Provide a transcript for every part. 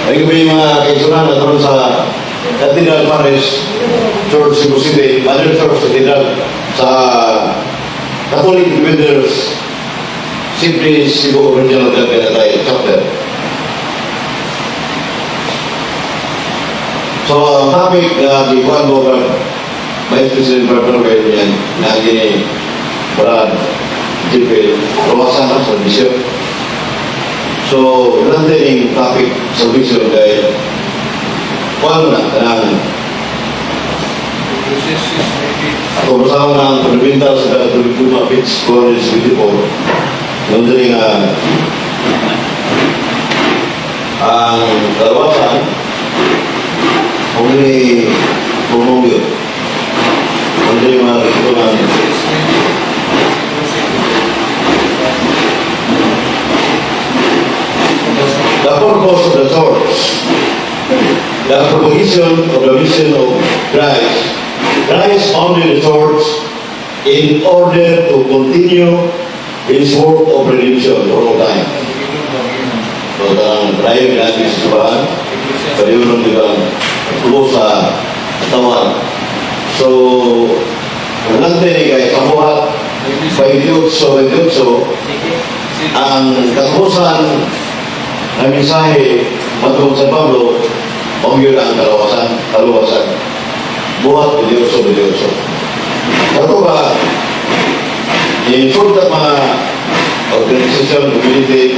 Ay kami mga kaigsuonan na sa Cathedral Parish Church, Cebu City, Mother Church Cathedral sa Catholic Defenders Simply Cebu Regional Capital Chapter. So, ang topic na gikuhan mo, Brad, Vice President Brad Norbert, yan, na ni Brad JP Roasan sa Bishop. So, nandiyan yung topic salvation kay kuhan mo na, kanang ako kasama ng fundamental sa Catholic Dugma, page 474. Nandiyan nga ang kalawasan only pumungyo. Nandiyan yung mga kitunan. The purpose of the church, the propagation of the mission of Christ. Christ founded the church in order to continue His work of redemption for all time. So, ang tayo ginagawa sa simbahan, pwede di ba, tubo sa katawan. So, ang natin kay sa Buhat 28, 28, ang katapusan ng mensahe matungkol sa Pablo, mao yun ang kalawasan, kaluwasan. Buhat 28, 28. Kato ba, i-insulta mga organisasyon, community,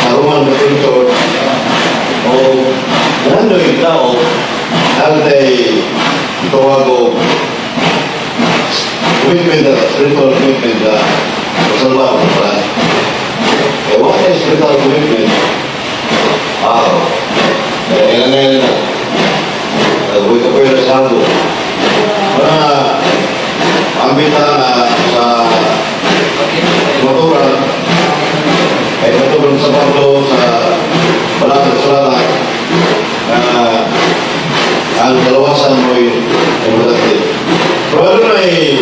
sa Roman Catholic Church, o nandoy tao, altay tawag o commitment, spiritual commitment na masalba ko pa. Eh, what is spiritual commitment? Ah, eh, ngayon na. Nagbuhay ka pwede sa habo. Mga ambita na sa motoran, ay matulong sa Pablo sa Balatag Sulatan na ang kalawasan mo'y importante. Pero ano na ay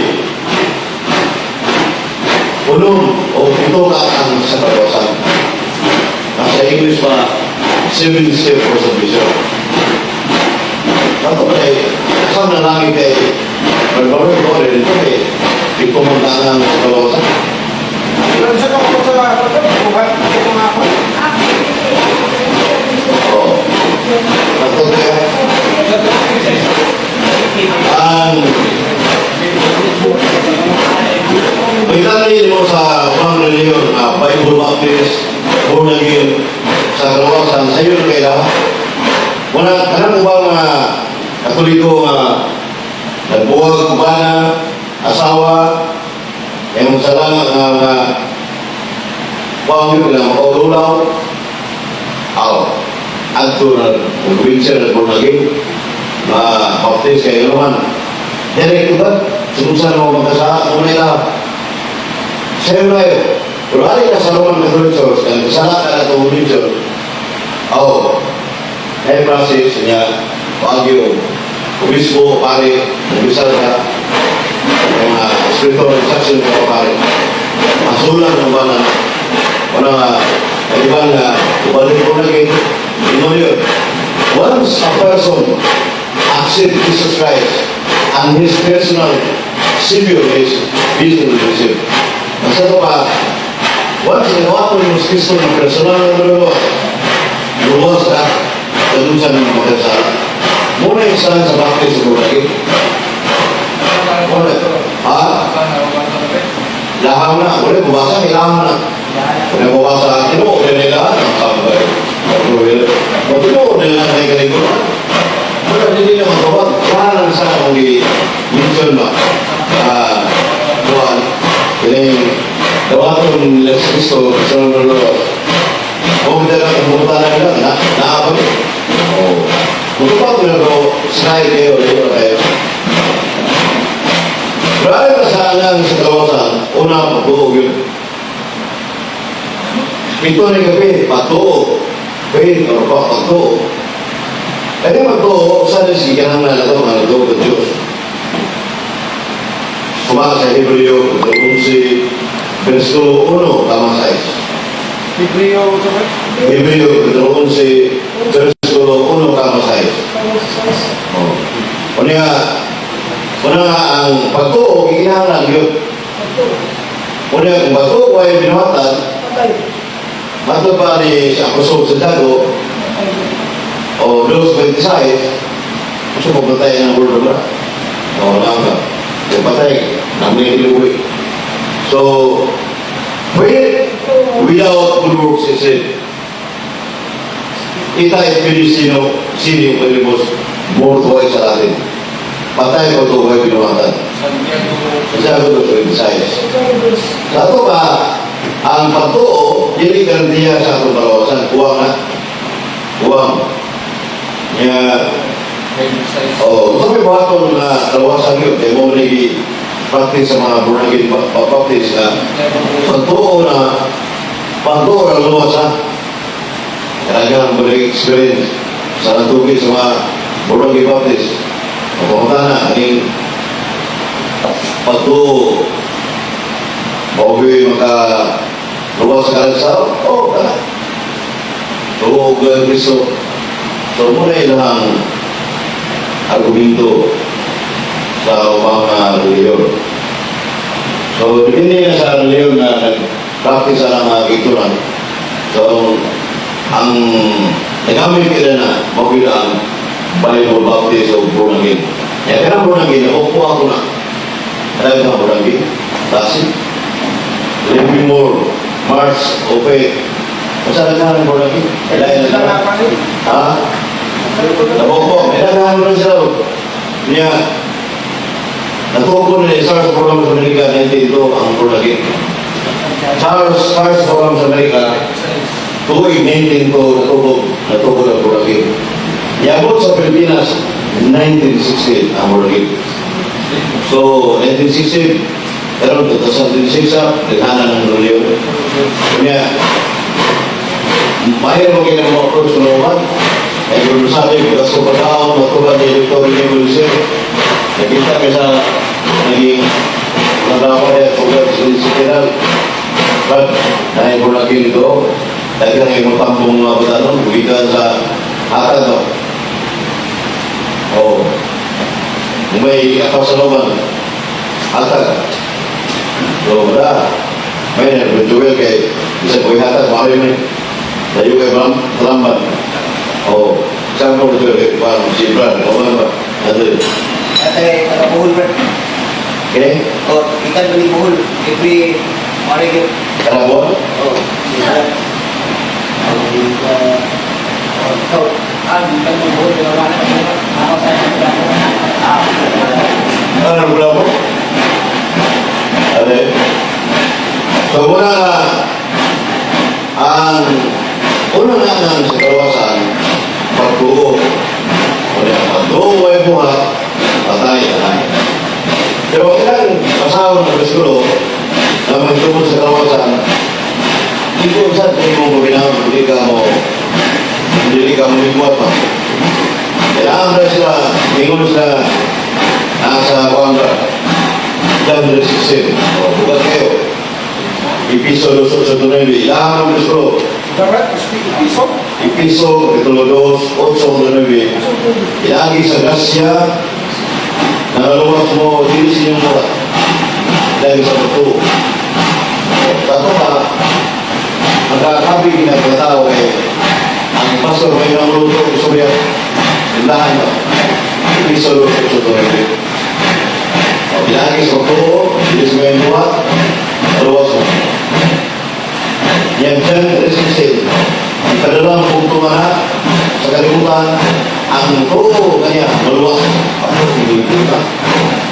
unom o pito ka ang sa kalawasan. Nasa English pa, seven step for salvation. Kato kay, saan na langit kay, magbaroon ko rin ito kay, di pumunta ang sa kalawasan. Pero sa ako sa buhat ko nga ako. Oo. Kato kaya, ang Pagkatanayin mo sa mga reliyon na Bible Baptist, born again, sa kalawasan, sa iyo na kailangan. Wala, kanang mo ba mga Katoliko nga nagbuwag bana, asawa, yung sala nga nga pangyo na makaululaw, aw, adto na probinsya na born again, ma baptist kayo naman. Direct ba? Sumusan mo magkasala, kung nila, sa'yo na yun. Pero ali ka sa Roman Catholic Church, kaya kasala ka na itong religion, oh, ay process niya, wagyo, obispo, pare, umbisal ka, yung mga spiritual instruction ka pare, masulan mo ba na, wala nga, ay di ba nga, ubalik ko na kayo, yun yun. Once a person accept Jesus Christ and his personal Savior is business receive. Basta ito pa, once inawato mo si Kristo ng personal na luluwas, luwas ka, ganun siya ng magkasala. Muna yung saan sa baptism mo lagi. Muna. Ha? Lahaw na. Wala, bubasa, kailangan na. Wala, bubasa, tinuod na nila, ang sabay. O tinuod na nila na kalikuran. Wala, hindi na magkawag. Parang sa akong i-mention ba? Ah, kuwan, kining dawaton nila si Kristo sa mga luluwas. Kung dala kung na nila, na, naabot. O, mutupad na ko, sinay kayo, kayo, kayo. Pero ayon sa anang sa kawasan, una, pagtuo yun. Ito ni gabi, patuo. Faith or pagtuo. Kaya magtuo, sa si kanang na ito, mga nagtuo ng Diyos. Sumaka sa Hebreo, kapitulo 11, versikulo 1, tama 6. Hebreo sa Hebreo, kapitulo 11, versikulo way binuhatan, matod pa ni sa Apostol Santiago, o 2.26, gusto mo patay ng word of God? O, naam ka. Kung patay, namin iluwi. So, faith without good works is dead. Ita sino, sino yung morto ay sa atin. Patay ko ito way binuhatan. Santiago 2.26. Sa ato ba, ang pagtuo, dili garantiya sa atong kalawasan. Kuwang na. Kuwang. Nya, oh, ito may buhaton nga kalawasan yun. Kaya mo nagi practice sa mga born again baptist na pagtuo na pagtuo na luwas ha. Kailangan mo na experience sa natugi sa mga born again baptist. Mapamunta na, aning pagtuo mao maka luwas ka lang sa oh, kana. Tuo og Kristo. So, muna ilang argumento sa mga reliyon. So, depende na sa reliyon na nag-practice sa mga gituran. So, ang nagamit nila na mao gyud ang Bible Baptist o born again. Kaya kanang born again, ako ako na. Kaya ka born again. Kasi, Living More, March, Ope. Masa na ang born again? Kailangan na. Ha? Naboko, kailangan mo sila. Niya, natuko ni Charles Forum sa Amerika, 1902 ang born again. Charles Forum sa Amerika, tuig 1902, natuko ang born again. Niabot sa Pilipinas, 1960 ang born again. So, 1960, pero 2026, naghanan ng reliyon. Kanya, mahir mo kayo mo approach ng umat. Ay kung sabi, bukas ko pagkaon, matuban ni Dr. Rene Wilson. Nakita ka sa naging nagkakawa niya kung sa general. But, dahil ko lagi nito, dahil ka yung tambong mga batanon, bugikan sa hatag ba? Oo. Kung may akaw sa laman, hatag. So, wala. May nag-joel kay isa ko hatag, maayo ni. Layo kay Bram, Lamban. Oo. Example ito kay parang si Brad. O ano ba? Ano yun? Ate, taga Bohol, Brad. Okay? Oh, ikan bali Bohol. Every mare gyud. Karabon? Oh, sila. Oh, Ah, di ka mo Bohol, pero wala ka mo. Ako sa Ah, Ano wala mo? Ano yun? So, muna nga, ang una nga nga sa kawasan, pagtuo. Kaya pagtuo ay buhat, patay, patay. Pero ilang kasama ng bersikulo na magtungkol sa kawasan, hindi ko saan kung mo paminahon, hindi ka mo limuat pa. Kailangan na sila, ingon sila, nasa Kwanga, John 3:16. O, bukas kayo. Episo 2:8-9. Ilahan ang bersikulo. Dapat piso. Episo, Kapitulo 2, 8-9. Ilagi sa grasya, nalaluwas mo, dili sa inyong buhat. Dahil sa pagtuo. Tato pa, magkakabi na tao kay ang pastor may nang luto, gusto niya, tindahan mo. Episo 2, 8-9. O, ilagi sa pagtuo, dili sa inyong buhat, nalaluwas mo. Yan, John 3:16. Ipadala ang punto na sa kalibutan, ang tuo kanya maluwas. Ako, hindi ka.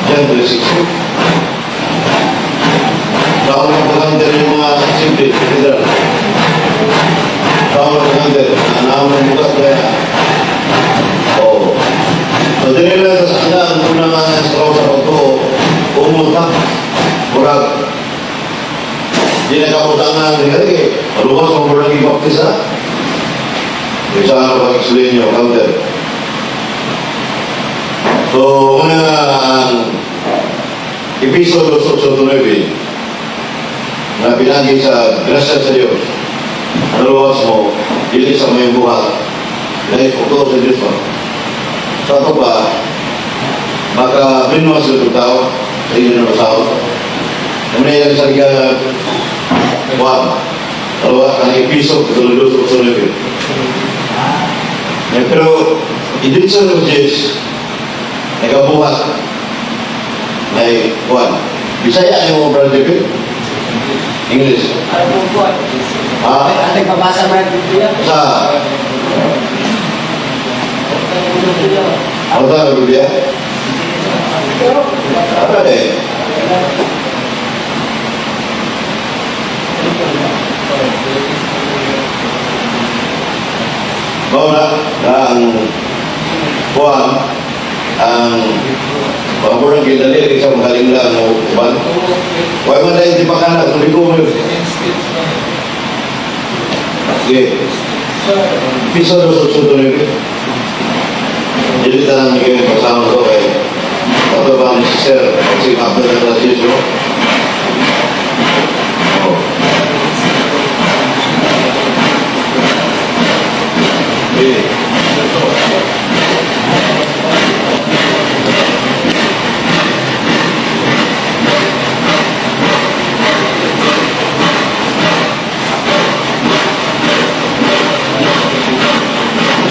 John 3:16. Bawal ang pagkander yung mga simple, cathedral. Bawal ang pagkander, na naman bukas kaya. Oo. So, dili lang sa sana ang unang nga sa sa pagtuo, pumunta, murag, di nakaputangan, di ka maluwas mo murag ibaptisa. Isa ka pag-explain nyo, counter. So, una ang Episo 2:9 na pinagi sa grasya sa Diyos. Ang luwas mo, dili sa may buhat, dahil pagtuo sa Diyos mo. Sa ito ba, maka binuwas sa tao, sa inyo na basahon. Muna yan sa liga Juan. Dalawa ang Episo, kapitulo 2, 8, 9. Eh, pero, editio ng Diyos, nagabuhat ay Juan. Bisaya yung mga Brother David? English. Ano po? Ah, Ate, pabasa mo Biblia. Sa ano ba ang Biblia? Ano eh? Mao na na ang Juan, ang pamurang ginali sa magaling lang ang uban. Why man dahil di pa ka na, tuloy ko mo. Sige. Piso dos otso nueve. Dili tanan ni kayo kasama ko kay Pato ba ni si Sir si Abdul na Jesu. Oh. Okay.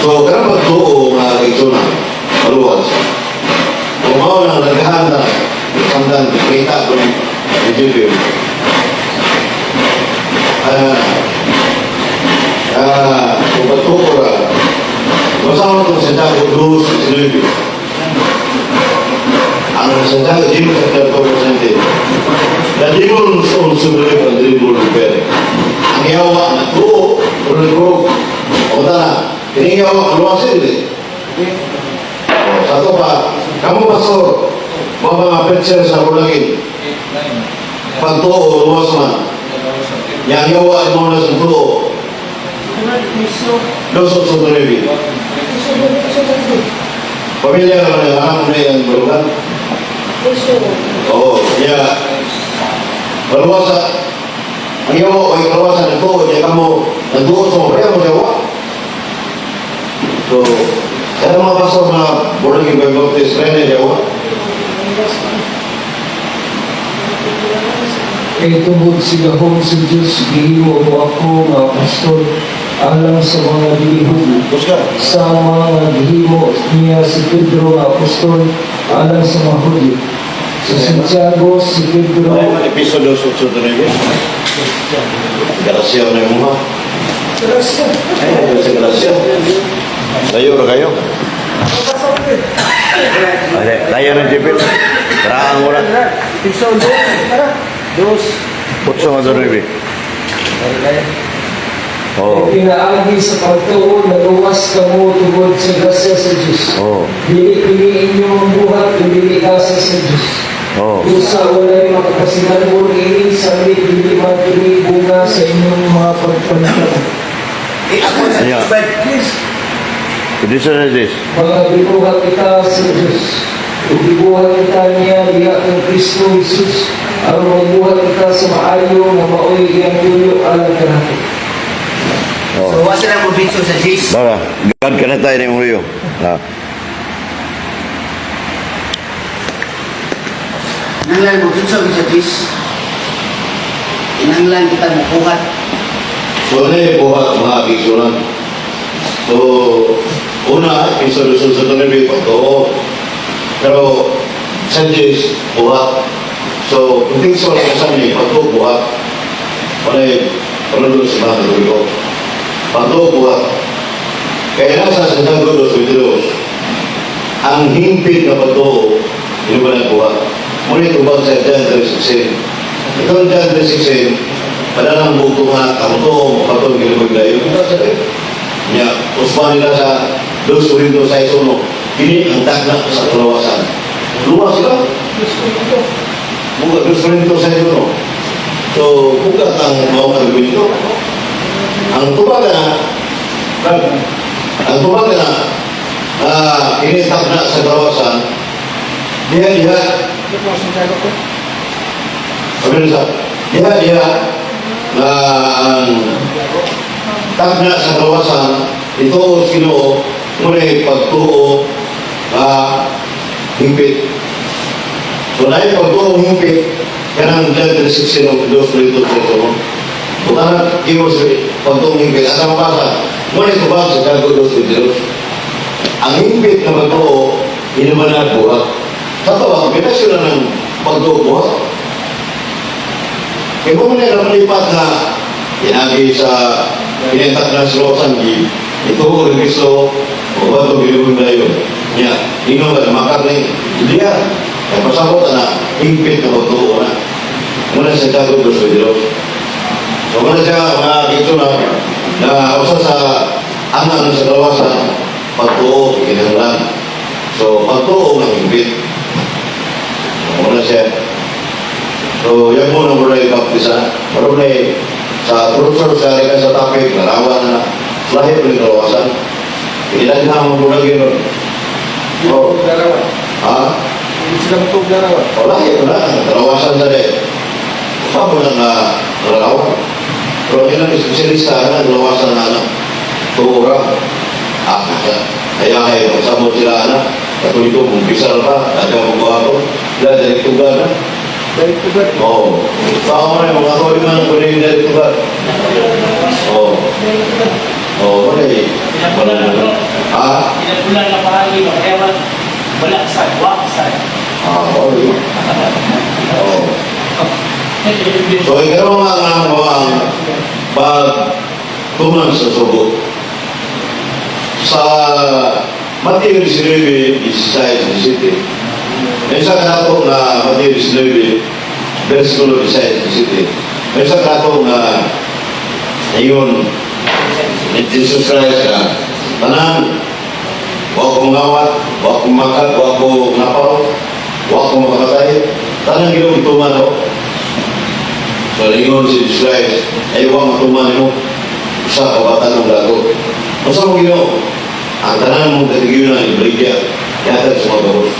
So, karang pagtuo mga kaigsunan, maluwas. Kung mao nang naghahan na, samdan, kita ko ni Jibim. Kung pagtuo ra, masama itong Santiago 2:9. Ang Santiago Jim sa 30%. The demons also believe and dribble repair. Ang yawa na tuo, tulog. O tara, ini yawa luwas ini. O, sa to pa, kamu pastor, mga mga preacher sa bulangin, pagtuo, luwas man. Yang yawa mo na sa tuo, dos otso nueve. Pamilya ka na, anak mo na yung balugan. Oo, kaya, maluwasa, ang yawa ay kaluwasan ng tuo, niya kamo, nagtuo sa mga mo yawa. So, kaya mga pastor na born again by Baptist, rene yawa. Kay tungod sa gahom sa Diyos, gihimo mo ako nga apostol alang sa mga dili Hudyo. Kusga. Sa mga gihimo niya si Pedro nga apostol alang sa mga Hudyo. Sa Santiago, si Pedro Ay, man, episodio 8 9. Gracia na yung mga. Ay, sa Gracia. Layo ra kayo. Ay, layo ng jipit. Raang ora. Piso dos. Tara. Dos. Otso nga nueve. Oo. Pinaagi sa pagtuo, naluwas kamo tungod sa grasya sa Diyos. Oo. Dili kini inyong buhat, dili asa sa Diyos. Oo. Usa walay makakasinalbon ini sa dili man kini bunga sa inyong mga pagpaningkamot. Eh, ako sa Yeah. Please. Edition na this. Mga bibuhat kita sa Diyos. Ug gibuhat kita niya diha kang Kristo Jesus aron magbuhat kita sa maayo nga maoy iyang tuyo alang kanato. Oo. So, wasa lang mo bitso sa Jis. Bara, God ka na tayo ni Muyo. Ah. Nanglan mo bitso sa Jis. Inanglan kita mo buhat. So, ano yung buhat mga kigsunan? So, una, episodio sa nueve, pagtuo. Pero, sa Diyos, buhat. So, kung tingso lang sa inyo, pagtuo, buhat. Wala yung panunod sa mga katoliko. Pagtuo, buhat. Kaya nasa Santiago 2:22, ang hingpit na pagtuo, hindi ba na buhat? Ngunit ubang sa John 3:16. Ito ang John 3:16, padalang bugto nga, kamuto, makatong ginubag na yun. Nya, usman nila sa 2 Corinto 6:1, kini ang tagna sa kalawasan. Luwas sila. Buka 2 Corinto 6:1. So, buka ang mga argumento. Ang tubag na, ang tubag na, kini tagna sa kalawasan, diha diha, sabi sa, diha diha, na ang tagna sa kawasan, ito o Ginoo, ngunit pagtuo na hingpit. So, dahil pagtuo hingpit, kanang John 3:16 of 2 Corinto 6:1. Bukan kimo sa pagtuong hingpit. Asa mabasa? Ngunit tubag sa Santiago 2:22. Ang hingpit na pagtuo, inuman buhat. Sa to, ang pinasyon na ng pagtuo buhat. Kaya kung na napalipat na inagi sa pinintak na silosan, ito ko ni Kristo, o ba ito ginawin na yun? Niya, ingon ka, makak na hindi yan. Kaya pasabot na, hingpit na pagtuo na. Muna sa Santiago 2:22. So muna siya, mga kito na, na usa sa anak ng sa kalawasan, pagtuo, kinahanglan. So, pagtuo ng hingpit. Muna siya. So, yan mo na muna yung baptisa. Pero na sa professor sa ka sa topic, narawa na na. Lahit mo yung kalawasan. Ilan na mo muna gano'n. Oh. Larawan. Ha? Hindi sila matug larawan. O lahit mo na. Kalawasan na rin. Usa mo na nga narawa. Pero ilang espesyalista na kalawasan na na. Tuura. Ah, kaya ay magsabot sila na. Katoliko, kung bisal pa, daga mo ko ako. Sila, direktugan na. Dahil tugad. Oo. Baka mo na yung mga kawin man ang kunin direktugan. Oo. Oo, wala eh. Wala na. Ha? Pinapulan na bahagi ba? Kaya wala, wala sa, wa sa. Ah, okay. Oo. So, ikaw nga nga mo ang pagtuman sa sugo. Sa Mateo 19, 16, 17. May isa kanato nga Mateo 19, versikulo 16, 17. May isa kanato nga ayon ni Jesus Christ nga tanan wa ko ngawat, wa ko makat, wa ko napaw, wa ko makapatay, tanan Ginoo gituman ako. So, ingon si Jesus Christ, ay wa matuman mo sa kabatan ng dago. Unsa mo Ginoo? Ang tanan mong katigayunan ibaligya, yatag sa mga gabos.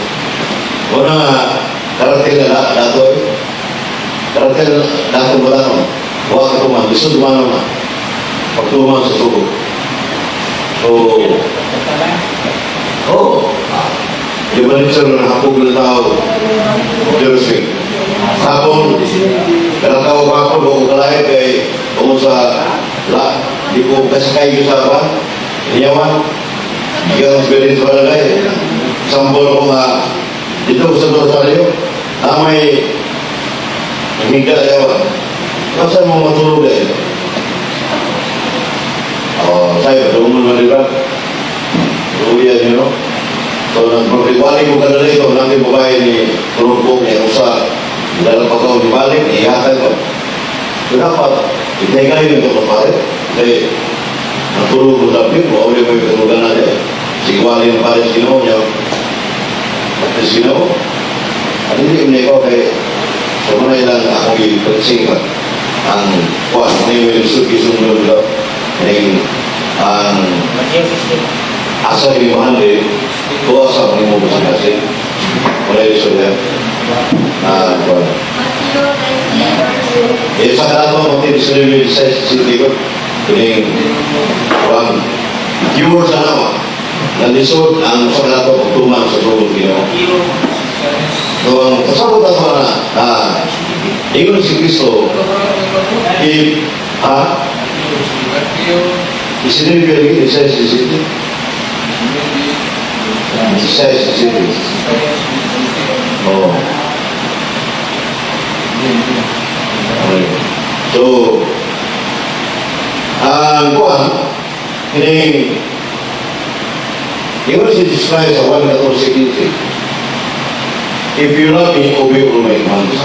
Wala nga, karating na datoy, karating na dato ba? Wa ka tuman, gusto tuman na. Pagtuman sa sugo. So, oh, yung manager na hapog ng tao, Jerusalem. Hapon, pero tao pa ako, doon ko kalahit kay tungkol sa la, di ko kasakay ko sa kwan, iniyawan, di ka sa sa barangay. Sambol ko nga, dito ko sa Rosario, na may higda yawan. Saan mo matulog eh? Oh, sayo, doon mo na diba? Luya niyo, no? So, nagpapaliwali ko ka na rito, natin babae ni Tulungkong niya, usa, dalang pagkaw ni Balik, ihatag ko. So, dapat, itay kayo nito kapare. Kaya, natulog ko sa pin, wala mo yung katulugan na niya. Sigwali ng pare sa Ginoo niya. Sa Ginoo. At hindi ko na ikaw kay, so muna ilang akong i-preaching ba? Ang, kuwan, ano yung lisod kisundod daw. Ang, asa ni Mahandi, tuwa sa mga mo sa kasi. Wala yung lisod yan. Ah, kuwan. Eh, sa kanato, mati 19 sa city ko, kining, kuwan, cure sa nawa. Nalisod ang sa kanato pagtuman sa sugod Ginoo. So, ang pasabot ako na, ingon si Kristo, if, ha? Isinibig lagi, isa sa city. Isa sa city. Oo. Okay. So, ang kuan, kining, ingon si Jesus Christ sa 1:14:15, "If you love me, obey all my commands."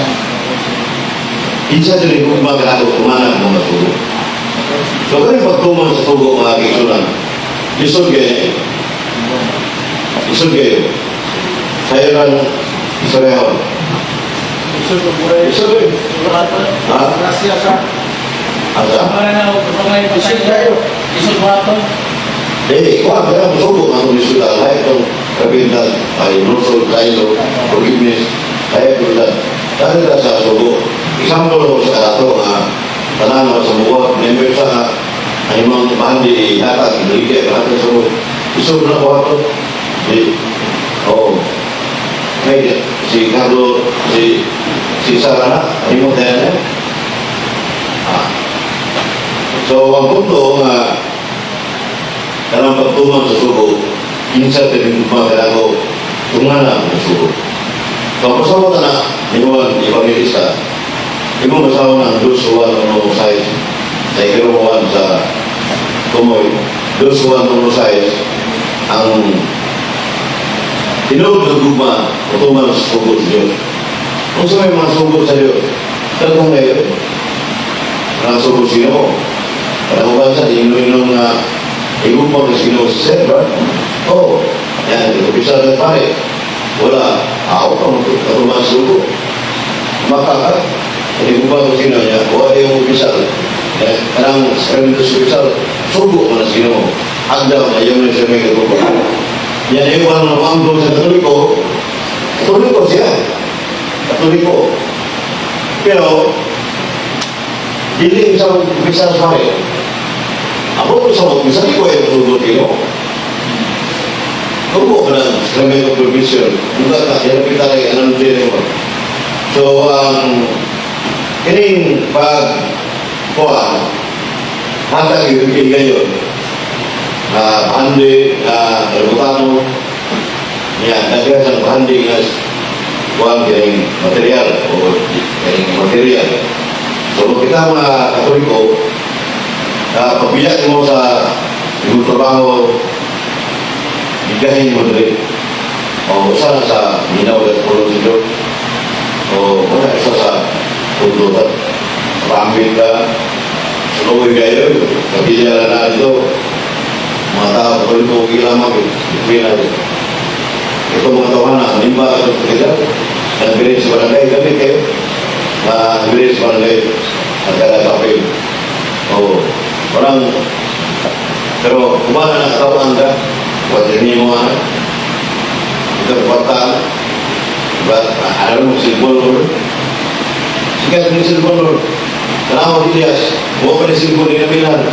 Kinsa diri kung mga kanato tumanan ang mga sugo. So, kani pagtuman sa sugo, mga kigsunan, lisod kayo. Lisod kayo. Sayo lang, istoryahan. Lisod kayo. Ha? Grasya sa Asa? Para na Lisod kayo. Lisod mo ato. Eh, kuha, kaya musugo ang atong lisod ang lahat itong kapintan ay lusod, tayo, forgiveness, kaya ko lang. Dahil ka sa sugo. Example ko sa kanato nga, tanan mo sa buwa, member sa ang imong bandi, hatag, ibaligya, kanatag sa sugo. Isod na ko ato. Di, oo. Kaya, si Carlo, si Sarah na, ang imong tayo na. Ah. So, ang punto nga, kanang pagtuman sa sugo, kinsa tinigma kanako, tungana ang sugo. So, ang pasawa na ni Juan Evangelista, imo masawa ng 2:1-6, sa ikaruwan sa tumoy, 2:1-6, ang tinuod ng gugma, o tuman sa sugo sa Diyos. Kung sa may mga sugo sa Diyos, daghang ngayon, ang sugo sa Ginoo. Para sa ingon nga igugma sa Ginoo sa Sir, ba? Oh, yan, ito ng pare. Wala, ako pa katuman sa sugo. Makaka, igugma sa Ginoo niya, wala yung upisal. Kanang sakramento sa upisal, sugo mo na sa Ginoo. Agdaw na yun siya may kagugma. Yan yung walang namanggo sa Katoliko, Katoliko siya. Katoliko. Pero, dili sa umpisa sa pare. Ako sa umpisa, di ko ay masugot kayo. Tubo ka ng sacrament of provision. Muka ka, yan ang pitari, anong dili mo. So, ang kining pag kuha, hatag yung gayon, handi, rebutano, yan, daghan sa handi nga kuha kining material o kining material. So, kung kita mga Katoliko, pagbiyak mo sa imong trabaho, bigahin mo diri. O usa na sa minaw at pulong sa Diyos. O wala isa sa tuntutan. Pambit ka, sulugoy kayo, kapilya na na ito. Mga tao, Katoliko, lamang, ipina ito. Ito mga tawana, nimba ka sa kapilya, nagbili sa barangay, gamit kayo. Nagbili sa barangay, nagkala papel. O, parang, pero kumana na katawan ka, wala niyo mo ano, ito kwarta, diba, alam mo, silbon mo. Sikat ni silbon mo. Tanaw, Elias, mo pa ni silbon ni Namilan.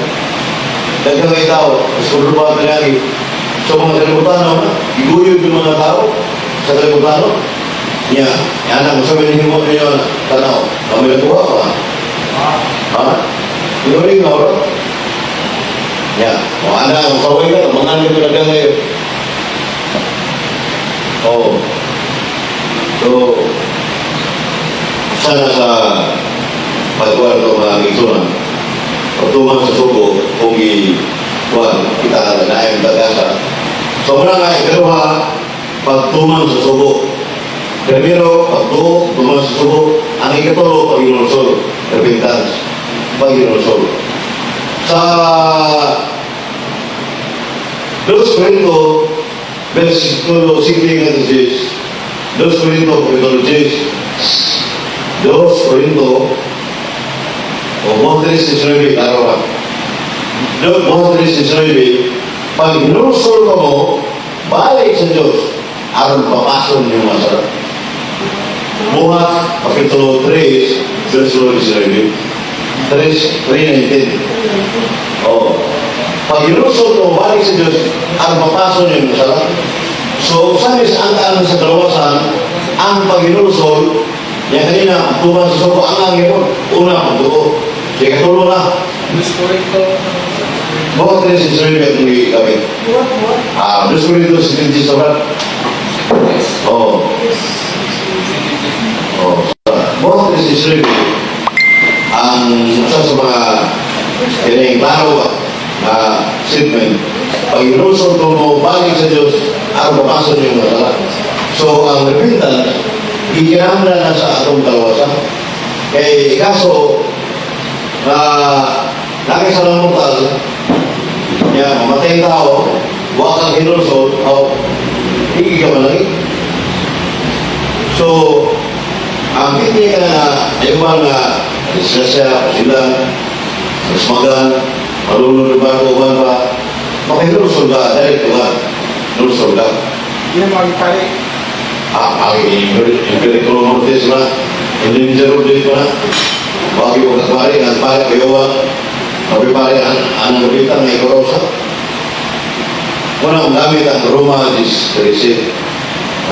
Daghang kay tao, gusto ba lagi. So mga kalibutano, iguyod yung mga tao sa kalibutano. Niya, yan ang sabi ninyo mo ninyo na tanaw. Kami natuwa pa. Ha? Yung nga, bro. Ya, o ana, kung saway ka, mga nito na ngayon. Oh. So, sana sa pagkuhan mga igsunan, pagtuman sa sugo, kung i-kuhan, kita na naayong tagasa. So, muna nga, ikaduha, pagtuman sa sugo. Primero, pagtuo, tuman sa sugo. Ang ikatulo, paghinulsol, repentance, paghinulsol. Sa 2 Corinto, versikulo 5 hanggang 6, 2 Corinto, kapitulo 10, 2 Corinto, o 3:19, klaro ba? 2:19, pag hinulsol ka mo, balik sa Diyos, aron papason yung masarap. Buhat, Kapitulo 3, versikulo 19. 3, 3:19. Oo. Pag hinulsol mo, balik sa Diyos, aron papason yung masarap. So, sabi sa ang sa kalawasan, ang paghinulsol, yan kanina, tuman sa sugo, ang angin mo, una, pagtuo. Sige, katulo na. Luis Corinto. Buhat 3:19 itong gigamit. Ah, 2 Corinto 70 sa Oo. Oh. Buhat 3:19, ang isa sa mga kining klaro ba na statement, pag hinulsol ko mo, balik sa Diyos, aron mapasok yung masala. So, ang repentance, ikinahanglan na sa atong kalawasan. Kay kaso, na lagi sa mortal, niya, mamatay ang tao, wa kang hinulsol, o hindi ka malagi. So, ang hindi ka na, yung mga disgrasya, sila, smagan, malunod ba, uban pa, makahinulsol ka, dahil ka, hinulsol ka. Hindi na mga pare. Ah, ang imperial mortis na, hindi niya dito na, bagi ko pare, ang pare kayo kapi pare, ang gabitan ng ikorosa. Una, ang gamit ang Roma 13.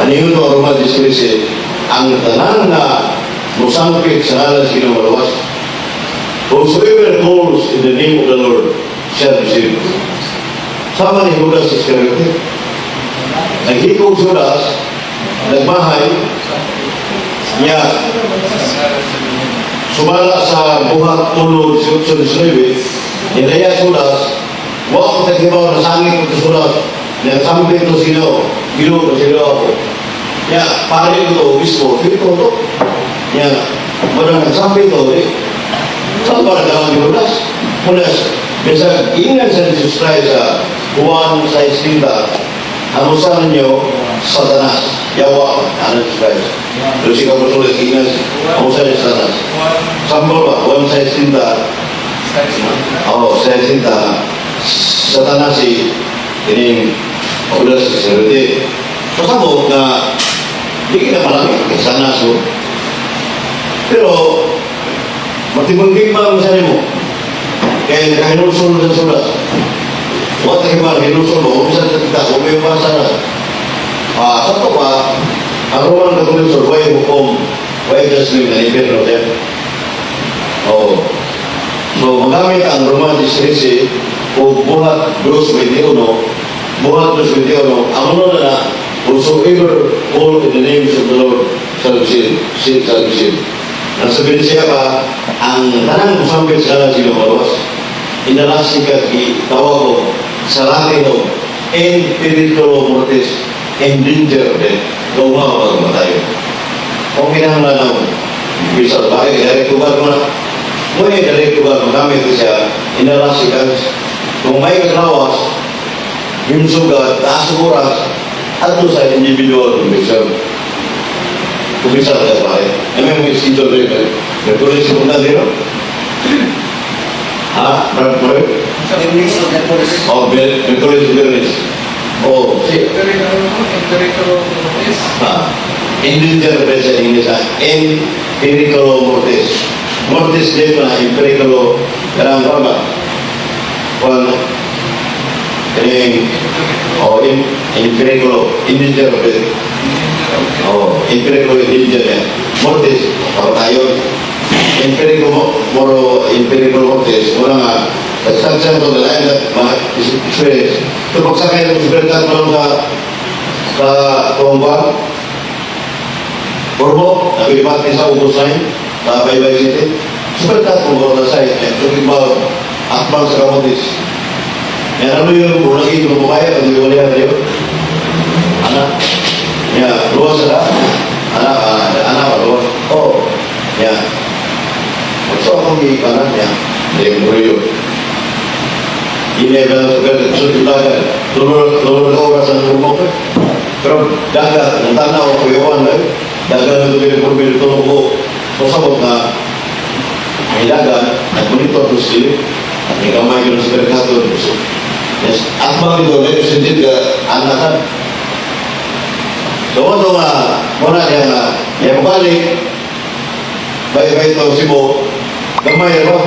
Ano yun ang Roma 13? Ang tanan na musangpit sa ngalan sa Ginoo maluwas. Whosoever calls in the name of the Lord shall be saved. Sama ni Judas Iscariote. Naghikog Judas, nagmahay, niya, sumala sa Buhat 1:18-19, nilaya Judas, wa ko taghibaw na sangit ko Judas, niya sampit to sino, Ginoo to sino ako. Niya, pare ko to, obispo, dito to. Niya, muna nagsampit to, eh, saan ba nagkaroon ni Judas? Judas, bisag ingan sa Jesus Christ sa Juan 6:30, ang usa ninyo, Satanas, yawa, ano Jesus Christ. Pero si Kapusulit, ingan, ang usa niyo Satanas. Sambol ba? Juan 6:30, oh, 6:30, Satanas si kining Judas Iscariote. So sabot nga, di kita palami, kay Satanas mo. Pero, matimanggig ba ang sa nimo? Kaya nakahinulsol sa sulat. Wa ta kibar hinulsol mo, umpisa sa kita, kung may basa na. Ah, sa to pa, ang Roman Catholic sur, way hukom, way judgment na impyerno siya. Oo. So, magamit ang Roman 13 o Buhat 2.21, Buhat 2.21, ang ano na na, whosoever call in the names of the Lord shall be saved, shall be saved. Ang sabihin siya pa, ang tanang musampit sa ngalan sino maluwas, inalasi ka tawag ko, sa Latin in pericolo mortis, in danger of death, nga magmatay. Kung kinahanglan ng bisa bakit direct to God mo na, muna direct to God, magamit siya, inalasi ka, kung may kaglawas, yung sugat, taas ang oras, adto sa individual confession. Kumisa ka pare. Ano yung mga schedule rin? Merkulis sa punta dito? Ha? Merkulis? English o Merkulis. Oh, Merkulis, Merkulis. Oh, si. Ha? In danger ba sa English ha? In pericolo mortis. Mortis dito na, in pericolo, kanang kuwan ba? Kuwan, kaning, oh, in pericolo, in danger of death. Oh, in pericolo, in danger niya. Mortis, patayon. In pericolo, moro, in pericolo mortis, muna nga, nagsagsang to, dalayan na mga experience. Ito pagsakay ng experience mo lang sa tuwang Purbo, nagilipat sa Ubos 9, sa Baybay City. Super tat mo na sa eh, so iba, akbang sa Camotes. Yan ano yung unang ito mo kaya, pag iwala yan tayo. Anak, ya, luwas na. Anak, anak, anak, luwas. Oh, ya. So akong ipanan niya, hindi mo yun. Hindi ba sa sa dagat, tulor ka oras ang rumok eh. Pero dagat, ang tanaw, kuyawan eh. Dagat na ito pinipurbil, tulog ko. So sabot na, may dagat, nag-monitor to sila. May kamay yun sa merkato. Yes, at mga ito, represented ka, anakan. So, ano nga, muna niya nga, niya pabalik, bay-bay ito, Cebu, gamay ro.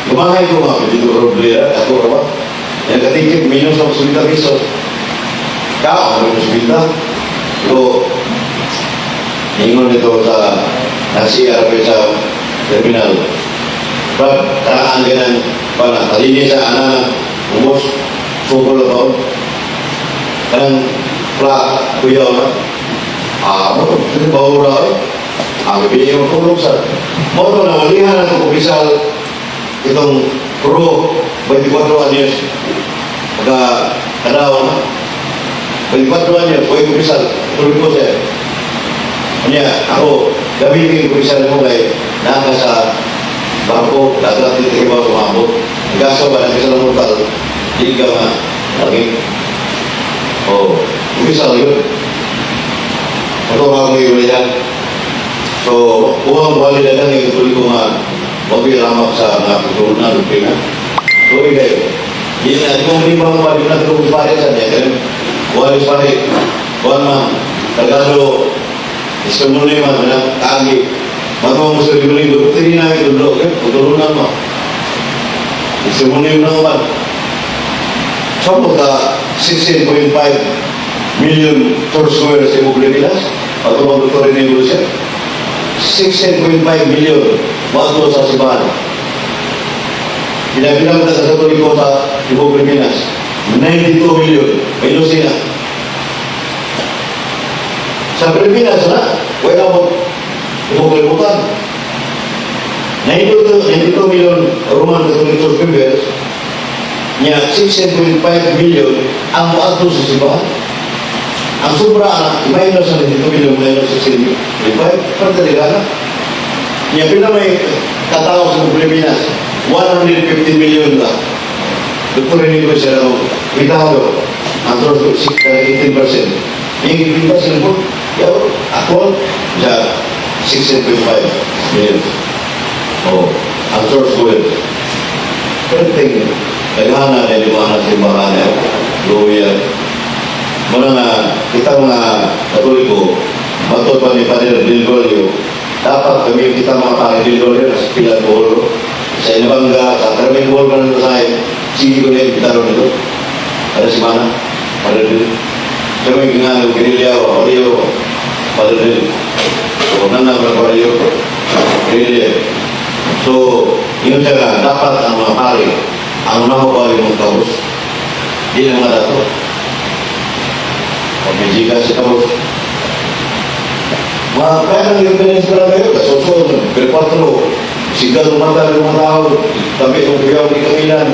Gumahay ko nga, dito roble, ato ba? Yang katikip, milyon sa 50 pesos. Ka, ako rin 50. So, ingon nito sa nag-CR sa terminal. Brad, taraan ka ng para talini sa ana ubos, sukol ba? Kanang plak, kuyaw na. Ah, mo, bawra eh. Ah, bibigyan mo tulong sa. Mo to nawalihan ang kumpisal itong pro 24 años. Pagka kadaw na. 24 años, pwede kumpisal. Tuloy ko siya. Kanya, ako, gabi yung kumpisal mo kay naka sa barko, dagat dito kayo sumabot. Gaso ba, nagkasal ng mortal, di ka nga, lagi. Oh, kumpisal yun. Ito nga akong iulihan. So, kuha ang bali na lang yung tuloy ko nga, wag yung lamak sa mga pagturunan, lupi na. Tuloy kayo. Di na, kung di ba mo na tulong pare sa niya, kaya wali pare, kuhan man, Tagalog, isumuli man, na kagi, matuwa mo sa libo-libo, tini na ito, okay? Pagturunan mo. Isumuli mo naman. So, ka 16.5 million per square sa Cebu Pilipinas, ato mga doktor ni siya. 16.5 million bago sa simbahan. Pila-pila na sa Katoliko sa tibuok Pilipinas? 92 million. May na. Sa Pilipinas na, wala mo tibuok kalibutan. 92, 92 million Roman Catholic Church members, niya 16.5 million ang moadto sa simbahan. Ang sobra ana, minus sa 92 million minus 16.5, para talaga na. Niya pila may katao sa Pilipinas? 150 million lang. Dr. Rene siya ng Italo, ang source 18%. Yung 18% po, yaw, actual, sa 16.5 million. Oh, ang source ko yun. Pero tingin, daghana na yung mga simbahan na luya. Muna nga, kita mga Katoliko, matod pa ni Padre Dilgolio, dapat kami kita mga pare Dilgolio sa Pilar Bolo, sa Inabanga, sa Carmen Bolo man sa sige ko na yung bitaro nito. Kada semana, Padre Dil. Sa mga ginagawa, Guerrilla, Pario, Padre Dil. So, nana Pario, Guerrilla. So, yun siya nga, dapat ang mga pare, ang nahuwa yung mga kabos, di na mga dato. Pag may gikas sa kabos, mga kaya nang independence pa lang kayo, kasoso, pero patro, sigal lumata ng mga tao, tabi ng kuyaw ni Kamilan,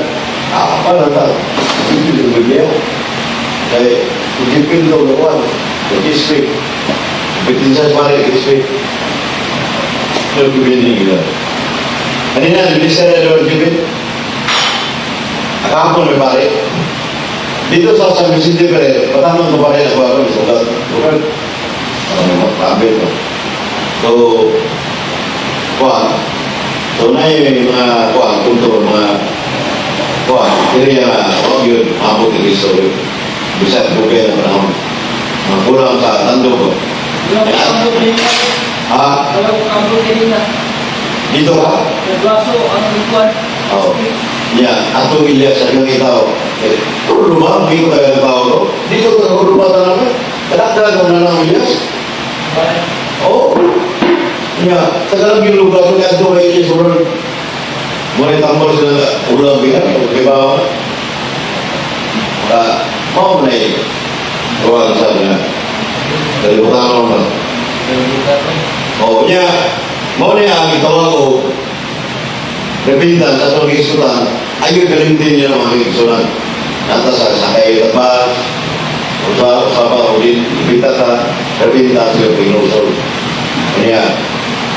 apa na ta, hindi yung bigyan. Kaya, kung daw naman, the district, bitin sa pare, district, pero kibili nila. Kanina, bisa na doon, Jibin. Akapon may pare. Dito sa San Vicente Ferrer, patanong ko pare, ako ako, sugat. Bukan, ano, makamit. No? So, kuan. So, na yung mga kuan, punto, mga kuan, area nga, huwag yun, maabot ni Cristo yun. Bisag bukay na panahon. Mga kulang sa tando ko. Wala ko kampo kanina. Ha? Wala ko kampo kanina. Dito ka? Nagbaso, ang ikuan. Oo. Ya, atong ilya sa kang itaw. Eh, kuruma, hindi ko tayo tao ko. Dito ka kuruma talaga. Kadagdag na lang Ilyas. Oo. Ya, tagalang yung lugar ko kaya kay Ilyas sobrang muna tambol sila ulang bilang, di ba? Ah, mau na eh. Tuwag sa niya. Kalimutan ko naman. Oo, niya, mau niya ang itawag ko repentance at ang isutan, ay yung galintin niya ng mga isutan. Nata sa sakay tabas, usa usa pa ulit, ibita ta, repentance yung pinusol. Kanya,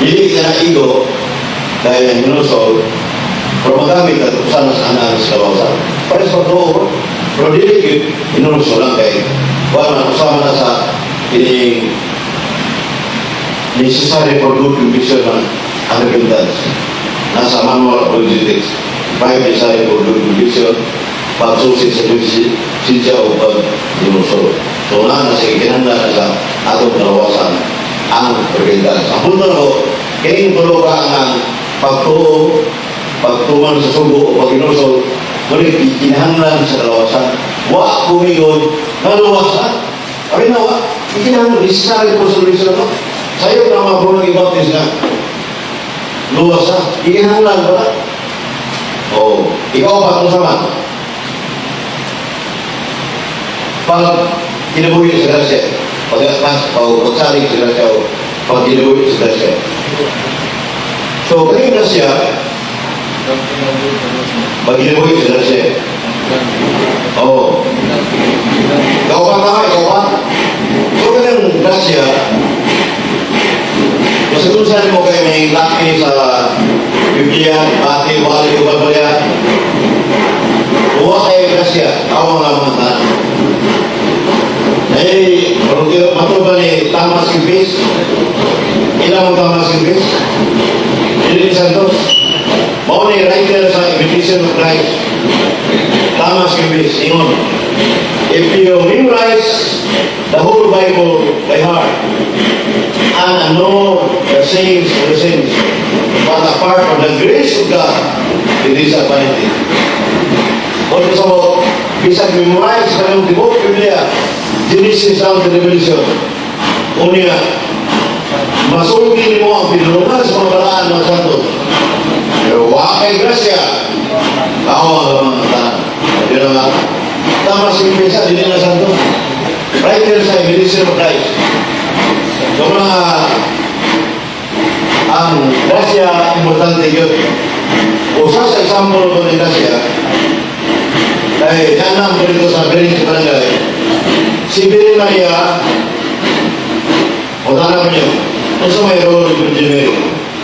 dili ka na igo, dahil ang hinusol, pero magamit at usan sa anak sa kawasan. Pares pa to, pero dili yun, hinusol lang kay, wala na usama na sa kining necessary for good conviction ng repentance. Nasa manual apologetics, five necessary for good conviction, pagsusi sa sinsya o pag-inusol. So na, nasa ikinanda na sa atong kalawasan ang repentance. Ang punto na ko, kining tulo ka ang pagtuo, pagtuman sa sugo o pag-inusol, ngunit ikinahanglan sa kalawasan. Wa kumigon, naluwasan. Abi na wa, ikinahanglan, necessary for salvation ako. Sayo na mga bunang ibaptis na luwas na, ikinahanglan ba na? O, ikaw pa kung sama. Pag kinabuhi sa grasya, pag mas, o pagsalig sa grasya, o pag kinabuhi sa grasya. So, kaya grasya, pag kinabuhi sa grasya, oo. Ikaw pa tama, ikaw pa. So, kanyang grasya, kasi kung saan mo kayo may laki sa Biblia, bati, wali, o balbalya, buwa kayo grasya, awa nga mga tanan. Eh, mato ba ni Thomas Kempis? Ilang mo Thomas Kempis? Dili Santos? Mao ni writer sa Imitation of Christ. Thomas Kempis, ingon. If you memorize the whole Bible by heart and know the sayings of the saints, but apart from the grace of God, it is a vanity. Kung sa mo, bisag memorize ka ng tibuok Biblia, Genesis down to Revelation. Unya, masulti mo ang pinulungan sa mga balaan ng santos. Pero wa kay grasya. Tao ang lamang ang tanan. Yun ang nga. Tama si Pesa, dili na santo. Right here sa Ministry of Christ. So mga ang grasya, importante yun. Usa sa example ko ni grasya, kay nanam ko dito sa Birin sa barangay, si Birhen Maria, o tanong niyo, kung sa may role ni Virgin Mary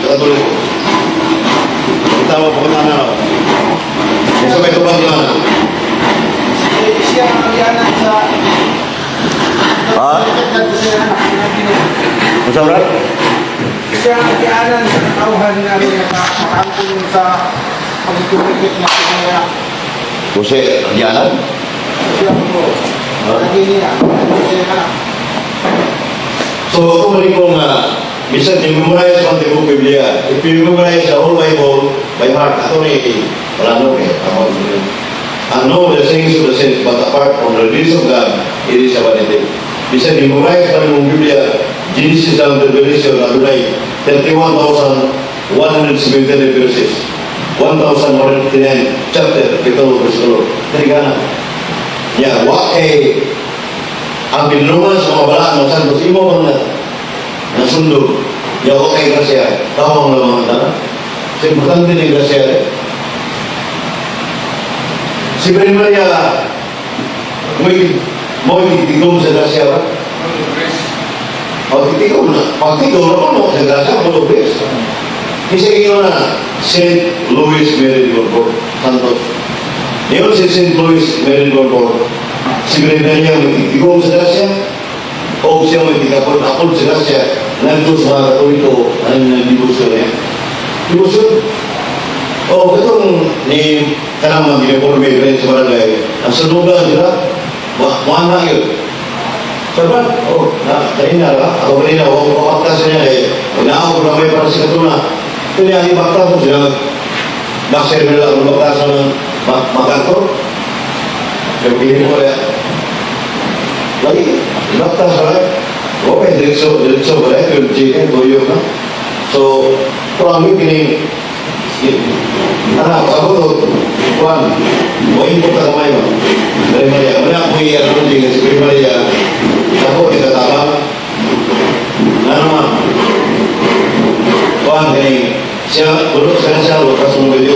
sa Katoliko? Tama po ko tanong. Kung sa may tubang niyo na? Siya ang agianan sa Ha? Siya ang anak Ginoo. Kung sa Brad? Siya ang agianan sa katawhan nga ano nga makaangkon sa pagtumikit nga kanya. Jose, Dianan? Siya po. Lagi niya. Siya anak. So, ako mali ko nga, bisan i-memorize ang tibok Biblia. If you memorize the whole Bible by heart, ako ni, wala no eh, ako ni. And know the sayings of the saints, but apart from the release of God, it is a vanity. Bisan i-memorize pa mong Biblia, Genesis and Revelation, adunay 31,179 verses. 1,159 chapter, kapitulo, versikulo. Tirigana. Yeah, wa kay ang binulungan sa mga balaan ng santos, imo man na nasundog. Yawa kay grasya, tawang lamang ang tanan. So, importante ni grasya eh. Si Birhen Maria, mo tigom sa grasya ba? O titigom na. Pag tigom na puno sa grasya, puno grace. Kasi ingon na, St. Louis Mary de Montfort, Santos. Ngayon si St. Louis Mary de Montfort, si Birhen Maria may tigom sa grasya, o siya may tigapon-apon sa grasya, nandito sa mga Katoliko, ang debosyon niya. Debosyon. O, itong ni kanang mga giniporme rin sa barangay, ang sunugan sila, wa na yun. Sabi, oh, na, kanina ba? Ako kanina, ako papaktas niya eh. Naako na may para sa katuna. Ito niya, ibaktas mo sila. Bakser nila ang baktasan ng MacArthur. Kaya pili mo kaya. Lagi, ibaktas ba? Okay, diretso, diretso ba? Yung chicken, tuyo na. So, probably kining anak, ako to, Juan, mo ka kamay mo. Birhen Maria, muna ako i-ano din si Birhen Maria, ako ikatabang. Na naman, Juan, kini, siya, pulo sa siya, lukas mong video,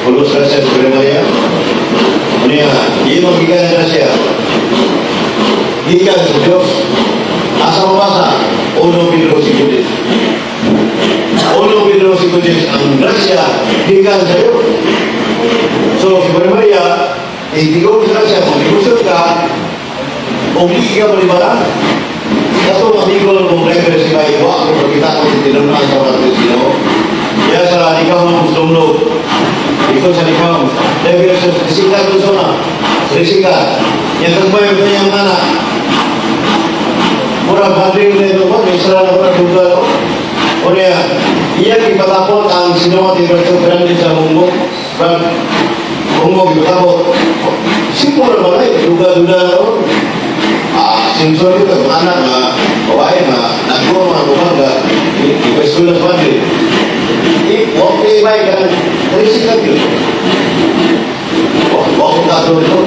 pulo sa siya si Birhen Maria. Niya, di mo gikan na siya. Gikan sa Diyos. Asa mo basa? 1 Pedro 5. 1 Pedro 5, ang grasya, gikan sa Diyos. So, si Birhen Maria, itigaw sa grasya, kung negosyo ka, o di ka malibaran. Kato amigo ng driver si Bay, wa ko pagkita ko si tinunaan sa mga Ginoo. Ya sa ikaw mo sumlog. Ikaw sa ikaw. Driver sa risika ko sa na. Risika. Yang kagmay ko niyang anak. Mura badring na ito ba? May sara na ba duga o? O niya, iya ipatapot ang sinumat ni Berto Grande sa munggo. Brad, munggo ipatapot. Simple na ba na? Duga-duga na ron. Ah, sensor ito, mga anak na babae na nagro mga kumanga, i-eskwela sa padre. I-okay ba ka? Tricycle yun. Wag ko kato ito.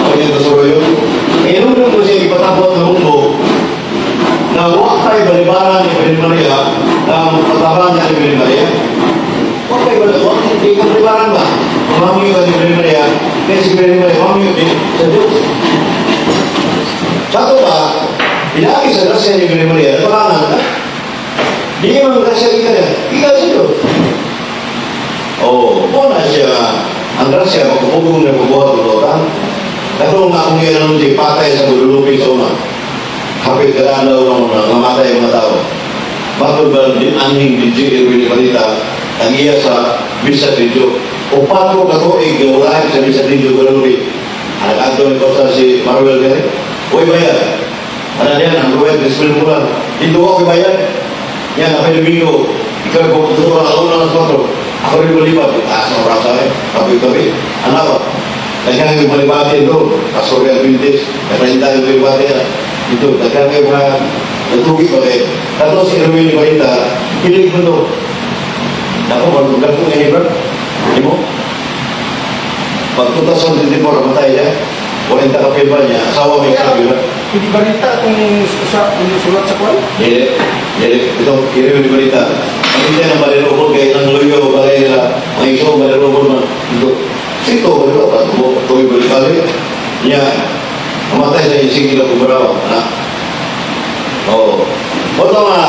Ako niya kasuro yun. Ngayon ko siya ipatapot na munggo, na huwag tayo balibaran ni Birhen Maria, na patabaran niya ni Birhen Maria. Huwag tayo balibaran, huwag hindi ka balibaran ba? Mamangyo ka ni Birhen Maria, kaya si Birhen Maria, mamangyo din sa Diyos. Sa ito ba, pinagi sa grasya ni Birhen Maria, natabangan ka? Di man grasya kita niya, ikaw sa Diyos. Oo, oh, na siya, ang grasya, magpupugong na pagbuhat ng lota. Katong akong iyan di patay sa Guadalupe sa una. Hapit ka na daw ng namatay ang mga tao. Bakit ba din aning DJ Erwin Balita ang iya sa Misa Video? O pato ka tuig nga ulahin sa Misa Video Guadalupe. Anak adto ni Costa si Manuel Gary. Uy bayad. Ano yan, ang ruwet, display mo lang. Dito ako bayad. Yan, ako Domingo. Ikaw ko ito ang una ng 4. Ako rin malibad. Taas ang rasa eh. Tabi-tabi. Ano ba? Daghang yung malibati ito. Pastor Adventist. Nakarenta yung malibati. Ito, daghang yung mga natugi ba eh. Tapos si Erwin Balita, pilig mo ito. Ako, magdag ko ngayon, bro. Di mo? Pag 2024, matay siya, 40 ka pa niya, asawa may sabi na. Hindi balita kung sa sulat sa kwan? Dili, dili, ito, kiri yung balita. Ang hindi na balirukol kay nang luyo, balay nila, mga iso, balirukol man. Ito, sito, balirukol, tuwi balik-balik. Niya, namatay sa ising nila kubaraw, anak. Oo. O ito nga,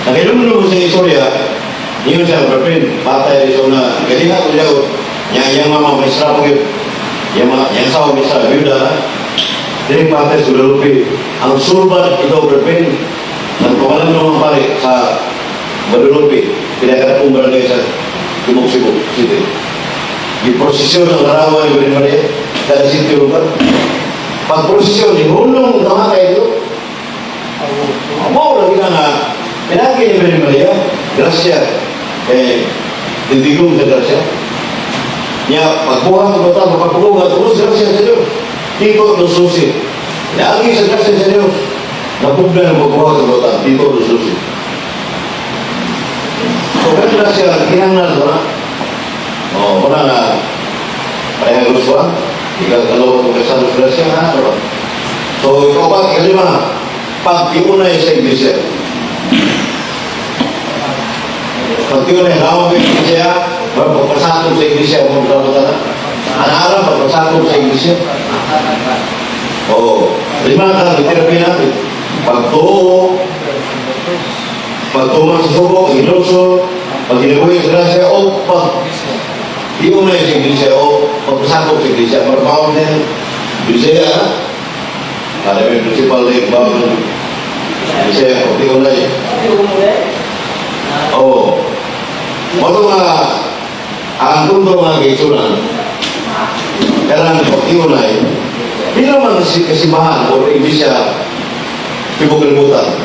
nakilumlum sa istorya, niyon siya, girlfriend, batay rin siya na, galing ako siya, niya, iyang mama, may sra po yun. Iyang mga, iyang asawa, may sra, byuda, dili patay sa Guadalupe. Ang sulbad ito, girlfriend, nagpakalan ng mga pare sa Guadalupe, pinakaratong barangay sa Timog Cebu City. Giprosesyon ng larawan ni Virgen Maria, kada sitio lugar. Pag prosesyon, ihulong kamatay ito. Mao lagi na nga, pinagi ni Virgen Maria, grasya, eh, tindigong sa grasya. Niya, pagbuhat ng bata, mapagpulungan, terus grasya sa Diyos. Dito, nususi. Lagi sa grasya sa Diyos. Napugna ng pagbuhat ng bata, dito, nususi. So, kaya grasya, kinanglan ko na. Oh, wala na. Pareha gusto ba? Ikaw kalawa kung kasama sa grasya, ha? Ano ba? So, ikaw pa, kalima, pagtiunay sa iglesia. Pagtiunay, lawag sa iglesia, pagpasakop sa iglesia, kung magkakota na. Ang alam, pagpasakop sa iglesia. Oo. Lima ka, therapy natin. Pagtuo, pagtuman sa sugo, inuso, pag ginabuhi sa grasya, o pag tiunay sa iglesia, o pagpasakop sa iglesia, para din. Bisaya, ha? Ada may principal na yung bawang Bisaya, pagtiunay. Oo. Mo nga, ang punto nga kaisunan, karang pagtiunay, hindi naman si kasimbahan o iglesia tibok kalibutan.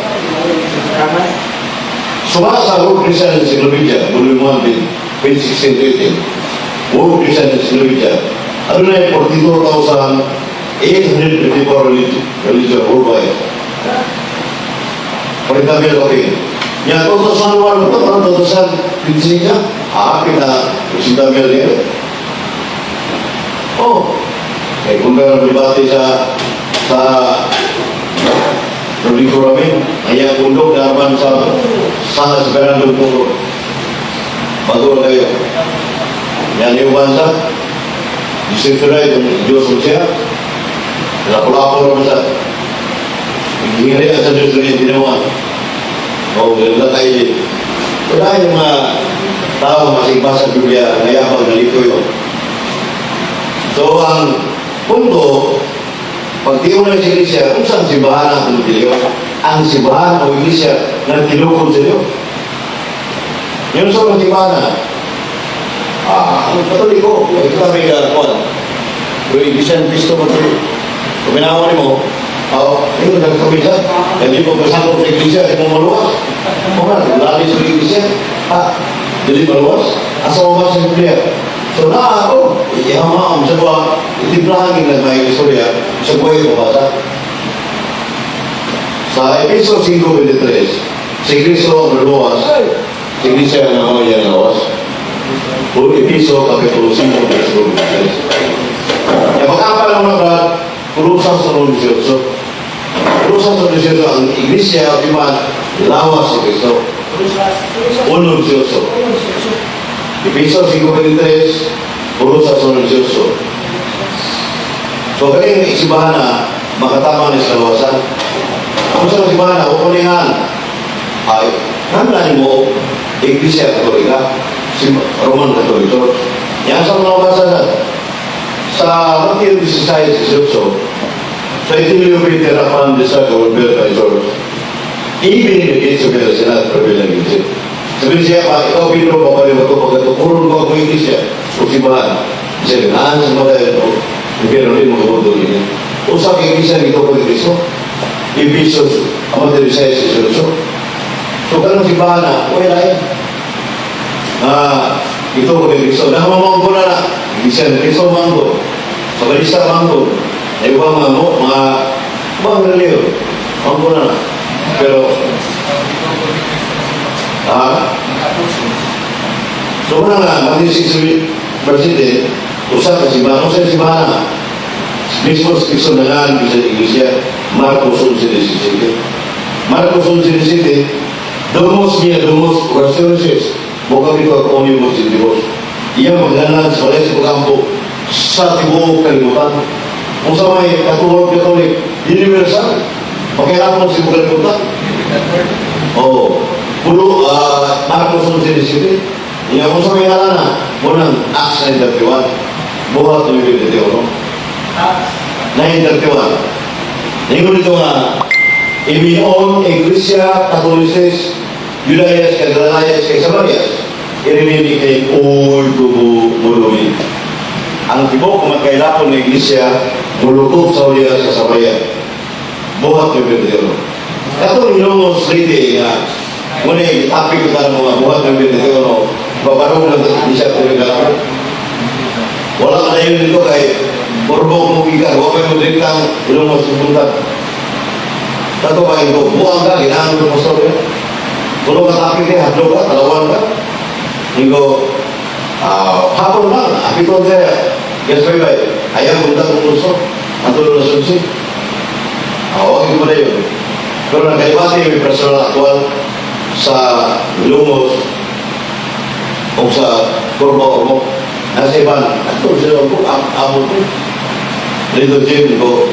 Suma sa World Christian Encyclopedia, Volume 1, page 16 to 18. World Christian Encyclopedia, ano na yung 42,854 religion worldwide. For example, okay. Ya, 2001 ito, parang 2025 niya, kita, 60 mil niya. Oh, eh kung meron debate sa Rodrigo Ramin, ay ang kundok naman sa sa Fernando Puro. Bago na kayo. Yan yung bansa. Joseph Ray, yung Diyos mo siya. Lapo-lapo naman sa Hingiri sa Diyos rin tinawa. O, ganda tayo. Wala yung mga tao masibasa sa Biblia, ngayabang nalito yun. So, ang punto, pag di mo na sa iglesia, kung saan simbahan ang tumutiliyo? Ang simbahan o iglesia na tinukod sa Diyos. Yun sa mga simbahan na, ang Katoliko, ito kami kagakuan. Pero iglesia ng Kristo Katoliko. Kung minawa mo, oh, yun, nagkakabisa. Hindi mo kasakop sa iglesia, hindi mo maluwas. O nga, lali sa iglesia, ha, dili maluwas. Asa mo ba sa Biblia? So na ako, ihamaam sa buwa, itimplahan yung nagmay istorya, sa buhay ko basa. Sa Efeso 5:23, si Kristo ang luwas, si Iglesia ang mga yan lawas. O Efeso Kapitulo 5, versikulo 23. Yung pag-apa lang mga brad, Kolosas 1:18. Kolosas 1:18, ang Iglesia, di ba, lawas si Kristo. 1:18. Efeso 5:23, Kolosas 1:18. So, kaya yung isibahan na makatama ni sa lawasan. Kung sa simbahan na, kukuningan, ay, nandaan mo, Iglesia Katolika, Roman Catholic Church. Yan sa mga basa sa Matthew 16:18, sa itinilyo Peter upon this rock I will build my church. Even the gates of hell shall not prevail against it. Sabi siya pa, ikaw Pedro, papali mo ito, pagkatukuron ko ang iglesia, o simbahan. Siya, naan sa mga o impyerno rin mo kabuto niya. Usa ka iglesia nito ko ni Kristo. Efesos, ang Matthew 16:18. So, kanang simbahan na, okay lain. Ito ko ni Kristo. Nakamamangko na na. Iglesia ni Kristo mangko. Sa balisa mangko. Ay iba mga mo, mga mga reliyon. Mangko na na. Pero, so Muna nga, Matthew 6 verse 10, usa ka simbahan, usa ka simbahan mismo sa Kristo nangan sa iglesia, Marcos 11:17. Marcos 11:17, "Domus mea domus orationis, vocabitur omnibus gentibus." Iya maglanan sa balay sa pag-ampo sa tibuok kalibutan. Kung sa may Katuhol Catholic, universal, pakailangan sa tibuok kalibutan. Oo. Pulo, Marcos 11:17. Iya, kung sa may nalana, munang Acts 9:31. Buhat 9:21. Acts. 9:31. Ingon dito nga, "Imion Iglesia Catholicis, Judaias kay Galileas kay Samarias, irinini kay all mulumi." Ang tibok magkailapon ng Iglesia, mulukob sa Judea sa Samaria. Buhat 9:21. Katong Hilongos Leyte nga, ngunit topic ko sa mga buhat 9:21, babarong lang di siya kung. Wala ka na yun dito kay Borbok mo gikan, wa may mo Hilongos pupunta. Tato ba ito, buang ka, ginaan mo pastor ya. Tulong ka topic niya, hadlo ka, talawan ka. Ingo, hapon lang, apiton siya. Yes, bye bye. Ayaw, punta kong luso. Ato na sunsi. Wag mo na yun. Pero nagkalibati may personal aktual sa Lumos o sa Kurba Ormoc. Nasa iban, ato sila ko, amo ko. Dito gym ko,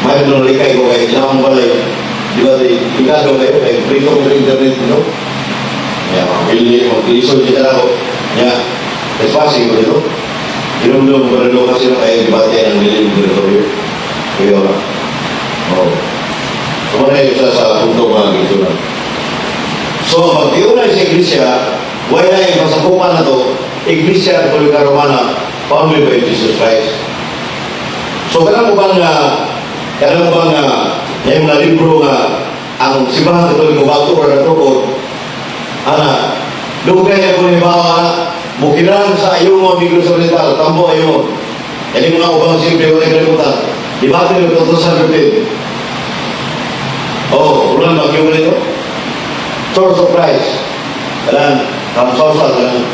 may nung likay ko kay ilang balay. Di ba, di, ikado kayo, kay free ko sa internet, no? Ya, mamili, mag-isol siya ako. Ya, espasyo ko dito. Hinumdum ko rin kasi na kaya debate ang milim teritoryo. Kaya wala. Oo. So, muna yung isa sa punto mga gito na. So, pag tiunay sa Iglesia, wala na yung pasakupan na to, Iglesia Katolika Romana, founded by Jesus Christ. So, kanang ba nga, yung mga libro nga, ang simbahan Katoliko bago ra natukod, ana, dugay ako ni bawa na, bukiran sa ayong Negros Oriental, Tambo Ayungon. Yan yung mga ubang simple wala kalimutan. Debate ng 2015. Oh, ulan bagyo mo nito. Church of Christ. Kanang Ramsausa, kanang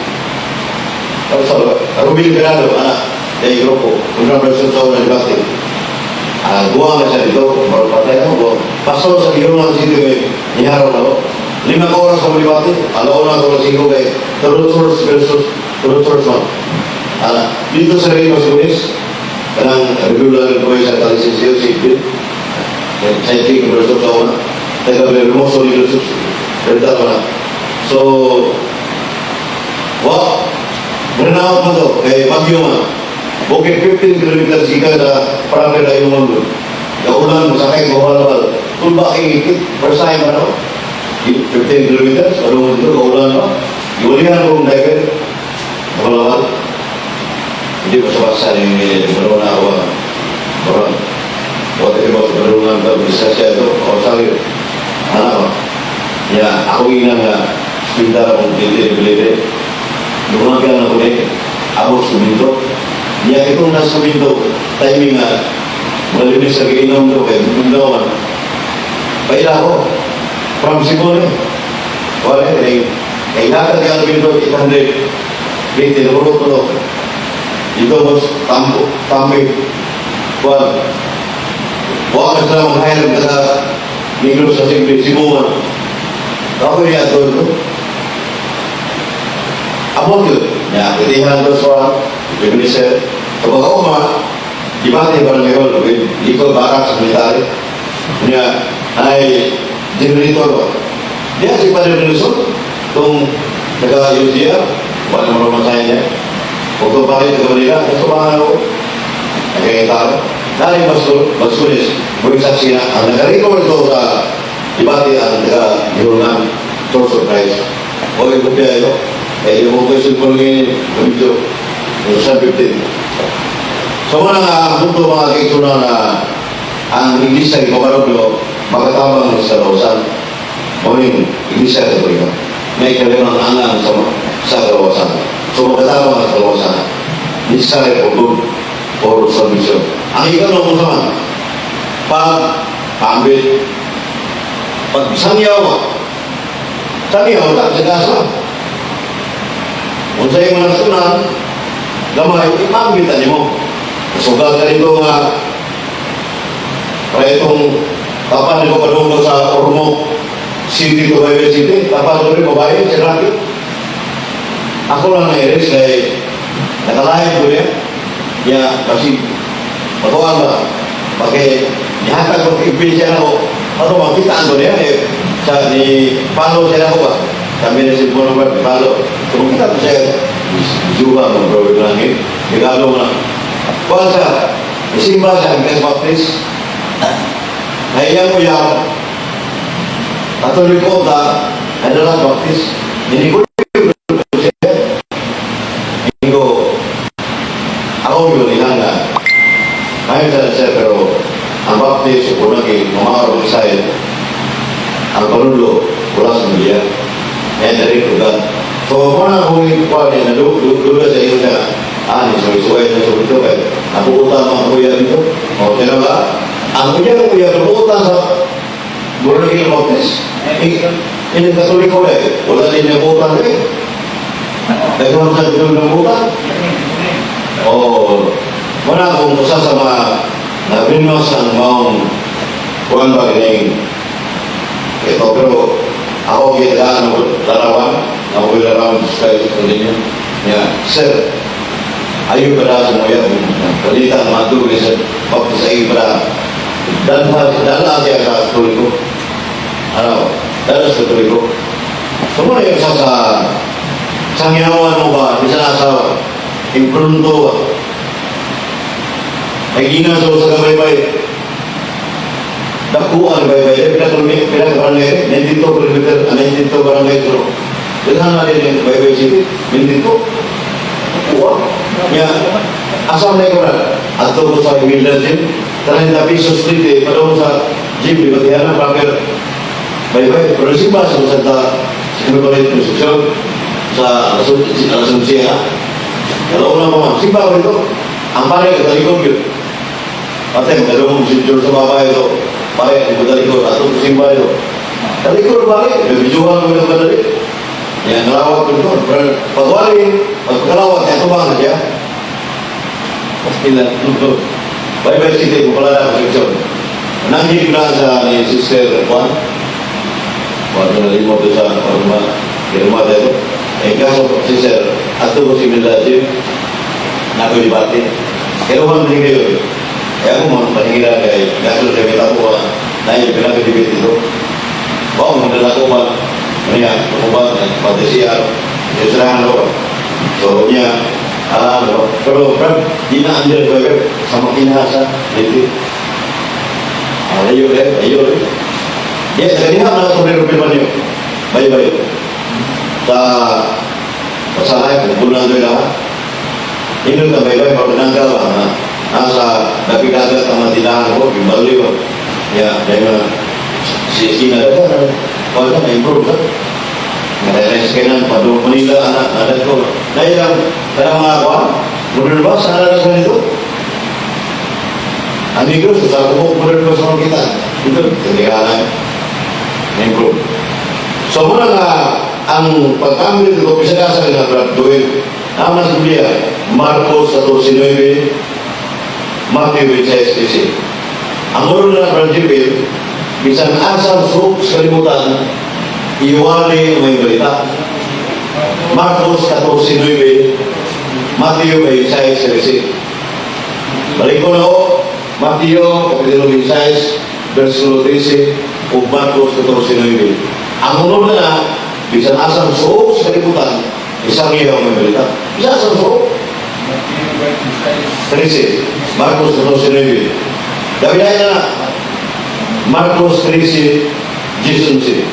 Ramsausa, Rubil Ganado, ana, dahil grupo, kung version sa unang debate. Buwang na siya dito, patay ako, buwang. Pastor sa Girongan City, may niharaw na ako. 5 ka oras sa debate, alauna ko alas 5 kay True Church versus True Church man. Ana, dito sa Reynos Lunes, kanang regular ko sa Talisisio, City, scientific versus sa una, taga Hermoso ni Jesus, Renta na. So, wa, mananaw mo to, kay Bagyo man. Bukid 15 kilometers gikan sa Parangay na yung mundo. Kaulan, masakay, mawalawal. Tulba kay ikit, first time ano? 15 kilometers, ano mo dito, kaulan pa. Iwalihan ko ang driver, mawalawal. Hindi ko sa basa ni Maruna ako, Maruna. Wala kayo ba, Maruna ang pag-disasya ito, o sabi, ano ba? Ya, ako ina nga, pinta akong dili-dili. Dumagan ako ni, abot sa minto. Niya itong nasa minto, timing nga, malinis sa giinom ko, kaya mundawan. Paila ko, from Cebu eh. Wala eh, kay lakad ka ng minto, 800. Dito, tinurot ko to. Dito, boss, tampo, tambi. Kuwan. Huwag ka sila mag-hire ka sa Negros sa Simple, Cebu man. Ako niya ito ito. Abot yun. Ya, itihan ko sa Minister. Kapag ako ma, di ba di barangay hall, with legal barracks military. Niya, ay generator ba? Diya si Padre Nelson, itong taga-UGR, wala naman masahe niya. Huwag ko pa rin taga Manila, gusto ba ako? Nagkakita ako. Dahil Basulis, buwing saksi na, ang nag-record ito sa debate ang taga-Gihulngan, Church of Christ. O yung kopya ito, eh, yung question ko ngayon, video, 2015. So, muna nga, ang punto mga kaigsuonan na ang Iglesia ni Pabaroglo, makatabang sa lawasan. O yung Iglesia Katolika. May ikalimang angang sa kalawasan. So, makatabang sa kalawasan. Necessary for good for salvation. Ang ikaw na naman, pag pambit, pag sangyaw, sangyaw, tak sa gasa. Unsay imong nasunan, gamay, ipamita nimo. Sugal ka nito nga, kaya itong tapan nito padung sa Ormoc City to Baybay City, tapan ko rin babae, si Rocky. Ako lang na-iris kay nakalayan ko niya. Niya, kasi, matuan ba? Bakit, nihatag ko, ipil siya ako, ato makita ko niya, eh, sa ni follow siya ako ba? Sabi niya si Bono ba, follow. So, makita ko siya, juga mo, bro, langit. Regalo mo na. Kuha siya, isimba siya, ang Baptist. Naiyang ko yan, Katoliko ta, adalah Baptist. Ini ko siya. Ingo, ako yun nila nga. Ngayon sa siya, pero ang Baptist, unang mga Israel, ang panulo, wala sa Biblia. And direct to God. So, kung na akong ikuha niya, naduga sa iyo siya, ah, ni suway-suway na sa ito, kaya napupunta ang mga kuya dito. O, tinan ba? Ang kuya ng kuya, napupunta sa Bornegil Baptist. Ini Katoliko eh. Wala din niya butan eh. Nagkaroon sa dito ng butan. O, wala akong usa sa mga nabinos ang maong kuwan ba kining ito, pero ako ginagaan ng larawan, ako yung larawan sa ninyo. Ya, sir, ayo pada sa mo yan, balita ang mga dugo sa Baptist ay pada dalha, dala siya sa Katoliko. Ano, dala sa Katoliko. So, muna yung isa sa sangyawan mo ba, isa na sa imprunto ba? Ay ginaso sa kabaybay. Dakuan baybay, pila kilometer, pila ka barangay, 92 kilometer, 92 barangay ito. Daghan na din yung Baybay City, 92. Dakuan. Nya, asam na ko na, ato ko sa Imelda Gym, 30 pesos dito, eh, padung sa gym, di ba tiyan na, proper baybay. Pero simba sa Santa Immaculate Concepcion, sa Asuncion, Dalawa na mga, simba ko ito. Ang pare, katalikod yun. Pate, magkadungong si George sa baba ito. Pare, ang katalikod, ato simba ito. Talikod pare, bibidyohan mo yung kadali. Yan, nalawag ko ito. Pero pagwali, pagkalawag, ito ba na siya? Pastila. Baybay City, kung pala na Concepcion. Nanggig na sa ni Sister Juan. Juan na limot sa rumah, di rumah ito. Eh, kaso, Sister, ato ko si Milda Jim, nako dibati. Pero man din kayo. Kaya ako mga paningila kay kaso sa kita ko na yung pinakadibit ito. Wow, madala ko ba? Niya, ako ba? Pati siya, yung sirahan ko. So, niya, ah, no. Pero, Brad, di na under ko sa makinasa, dito. Ah, ayo eh, ayo eh. Yes, kanina na ito rin pa niyo. Bye-bye. Sa pasahay, kung bulan ito lahat. Inod na bye-bye, pag ba, na nasa dapidagat ang mga tindahan ko, yung baliw. Ya, dahil na si Sina, wala na, improve ka. Nare-rest ka na, padung Manila, anak, anak ko. Dahil lang, kanang mga kuha, modern bus, ano na sa nito? Amigos, sa ko, modern bus ang kita. Ito, hindi ka na, improve. So, muna nga, ang pagkamit dito, bisa ka sa nga Brad Duel, naman sa Biblia, Marcos 14:9, Matthew 26:13. Ang ulo na Brad Jipil, bisan asang suok sa kalibutan, iwali ang may balita. Marcos 14:9, Matthew 26:13. Balik ko na ho, Matthew, Kapitulo 26, versikulo 13, ug Marcos 14:9. Ang ulo na, bisan asang suok sa kalibutan, isang iyaw may balita. Bisan asang suok, 13, Marcos 14:9. Gabi na na, Marcos 13, 11.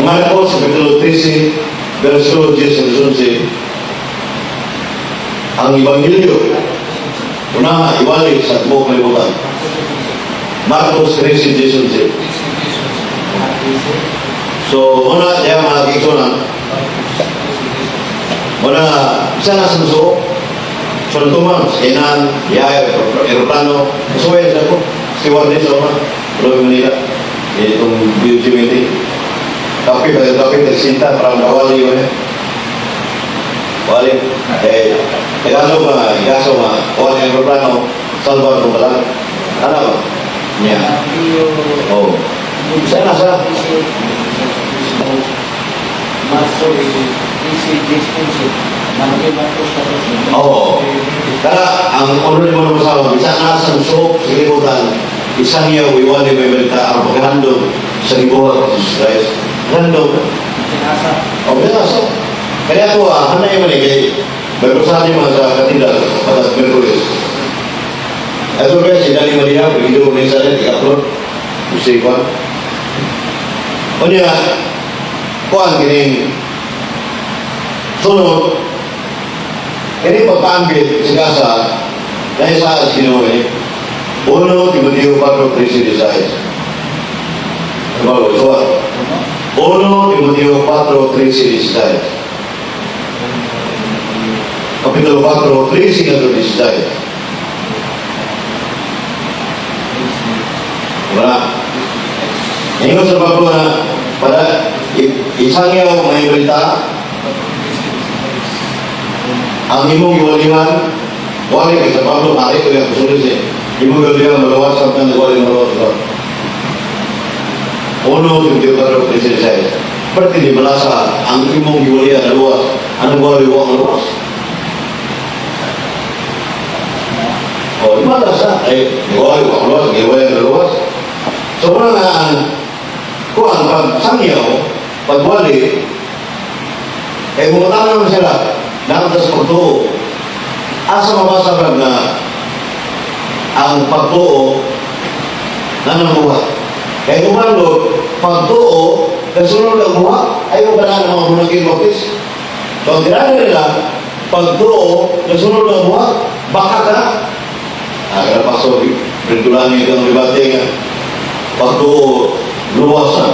Marcos, Kapitulo 13, versikulo 10 11. Ang Ebanghelyo, una iwali sa buong kalibutan. Marcos 13, 11. So, una, diya mga kiksunan, una, isa na sa suso, so natuman, sakyanan, biyahe, aeroplano, suway sa ko, stewardess ako na, Pulo Manila, itong beauty meeting. Kape ba, kape, nagsinta, parang kawali yun eh. Wali, eh, Tagalog ba, Igaso ba, wali ang aeroplano, salva ko pala. Ano ba? Niya. Oh. Saan na sa? Marso, Oo. Kaya ang honor mo naman sa bisan na sa suok sa kalibutan, isang iya iwali may balita ang paghandog sa gibuhat ni Jesus Christ. Handog. Sinasa. O, pinasa. Kaya ko, hanay man eh, kay may pasali mga sa katedral, patag Merkulis. Ito ba, si Dani Maria, video ko sa rin, i-upload. Gusto ko. O niya, kuhan kining sunod, kini pagpaambit sa gasa, dahil sa Ginoo eh, 1 Timoteo 4:13. Ano ba, so, 1 Timoteo 4:13. Kapitulo 4, 13 hanggang 16. Wala. Ingon sa Pablo na para isangyaw may balita ang imong giwalihan wali kay sa Pablo mari ko yung kusulis eh. Imong giwalihan maluwas sa tanang wali maluwas ba. 1 Timoteo 4, 13. Berarti di malasa ang imong giwalihan maluwas, anong wali wa maluwas? O, di malasa. Eh, wali wa maluwas, giwalihan maluwas. So, wala nga ang kuan pag sangyaw, pagwali, eh, bumutang naman sila, dapat sa pagtuo. Asa mabasa ba na ang pagtuo na namuha? Kaya kumalo, pagtuo, kasunod ang buha, ayaw ba na ang mga bunagin baptis? So, ang tirada nila, pagtuo, kasunod ang buha, baka ka. Ah, kaya paso, rindulan niyo itong debate nga, pagtuo, luwas na.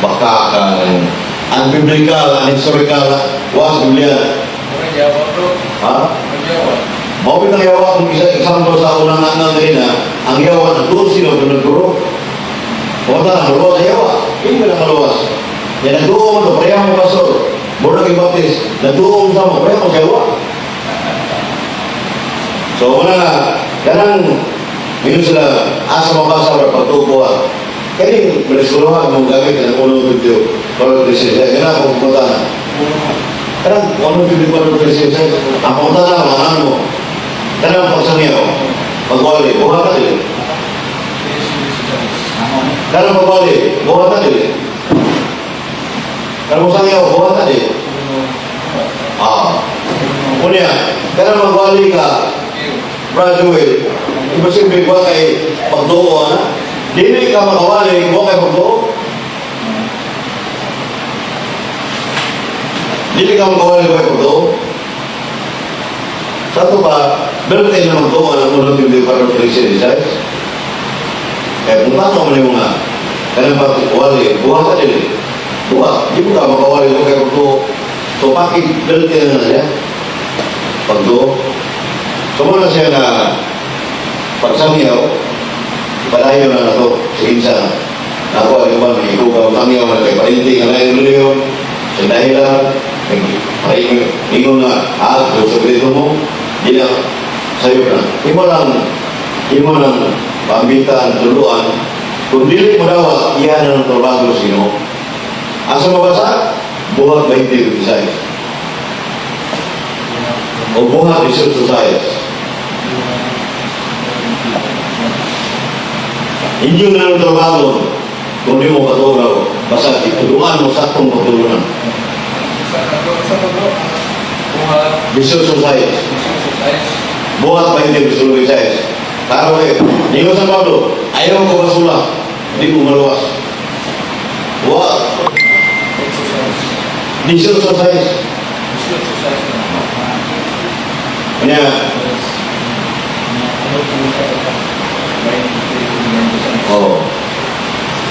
Baka ka. Ang biblical, ang historical, was Biblia. Ha? Mao bitang yawa kung isa example sa unang angang kanina, ang yawa na doon sino nagturo. Wala na, maluwas sa yawa. Hindi na maluwas. Yan, nagtuo mo to, pareha mo pastor. Born again Baptist, nagtuo mo sa mo, pareha mo sa yawa. So, una nga, kanang, minun sila, asa mabasa para pagtuo ah. Kaya yung eskwelahan mong gamit ng unong video, para presensya, kaya na akong pumunta na. Kanang unong video para presensya, ang pumunta na, mga ano mo. Kanang pagsangyaw, pagwali, buhat na dili. Kanang pagwali, buhat na dili. Kanang pagsangyaw, buhat na dili. Ah. Unya, kanang magwali ka, graduate, imposible ba kay pagtuo, na? Dili ka makawali, wa kay pagtuo. Dili ka makawali, wa kay pagtuo. Sa ito pa, meron tayo na magtuo ng unang bibli para presensya. Kaya kung paano mo yung mga kanang pagwali, buhat ka dili. Buhat, di mo ka makawali, wa kay pagtuo. So, bakit meron tayo na siya? Pagtuo. So, muna siya na pagsangyaw, padayon na na to, sa insa. Ako, ano ba, may ikugaw, sangyaw, may parinti, nga na yung reliyon, sa dahilan, ingon na, sa dito mo, di na, sayo na. Imo lang, pambitan, tuluan, kung dili mo daw, iyan na ng trabaho sa Ginoo. Asa mabasa? Buhat 20:26. O buhat 18:6. Inyo na ng trabaho, kung di mo paturaw, basta itulungan mo sa akong pagtulunan. 18:6. Buhat 20:26. Taro eh, Ningo San Pablo, ayaw ko basula, hindi ko maluwas. Buhat. 18:6. Kanya, oh.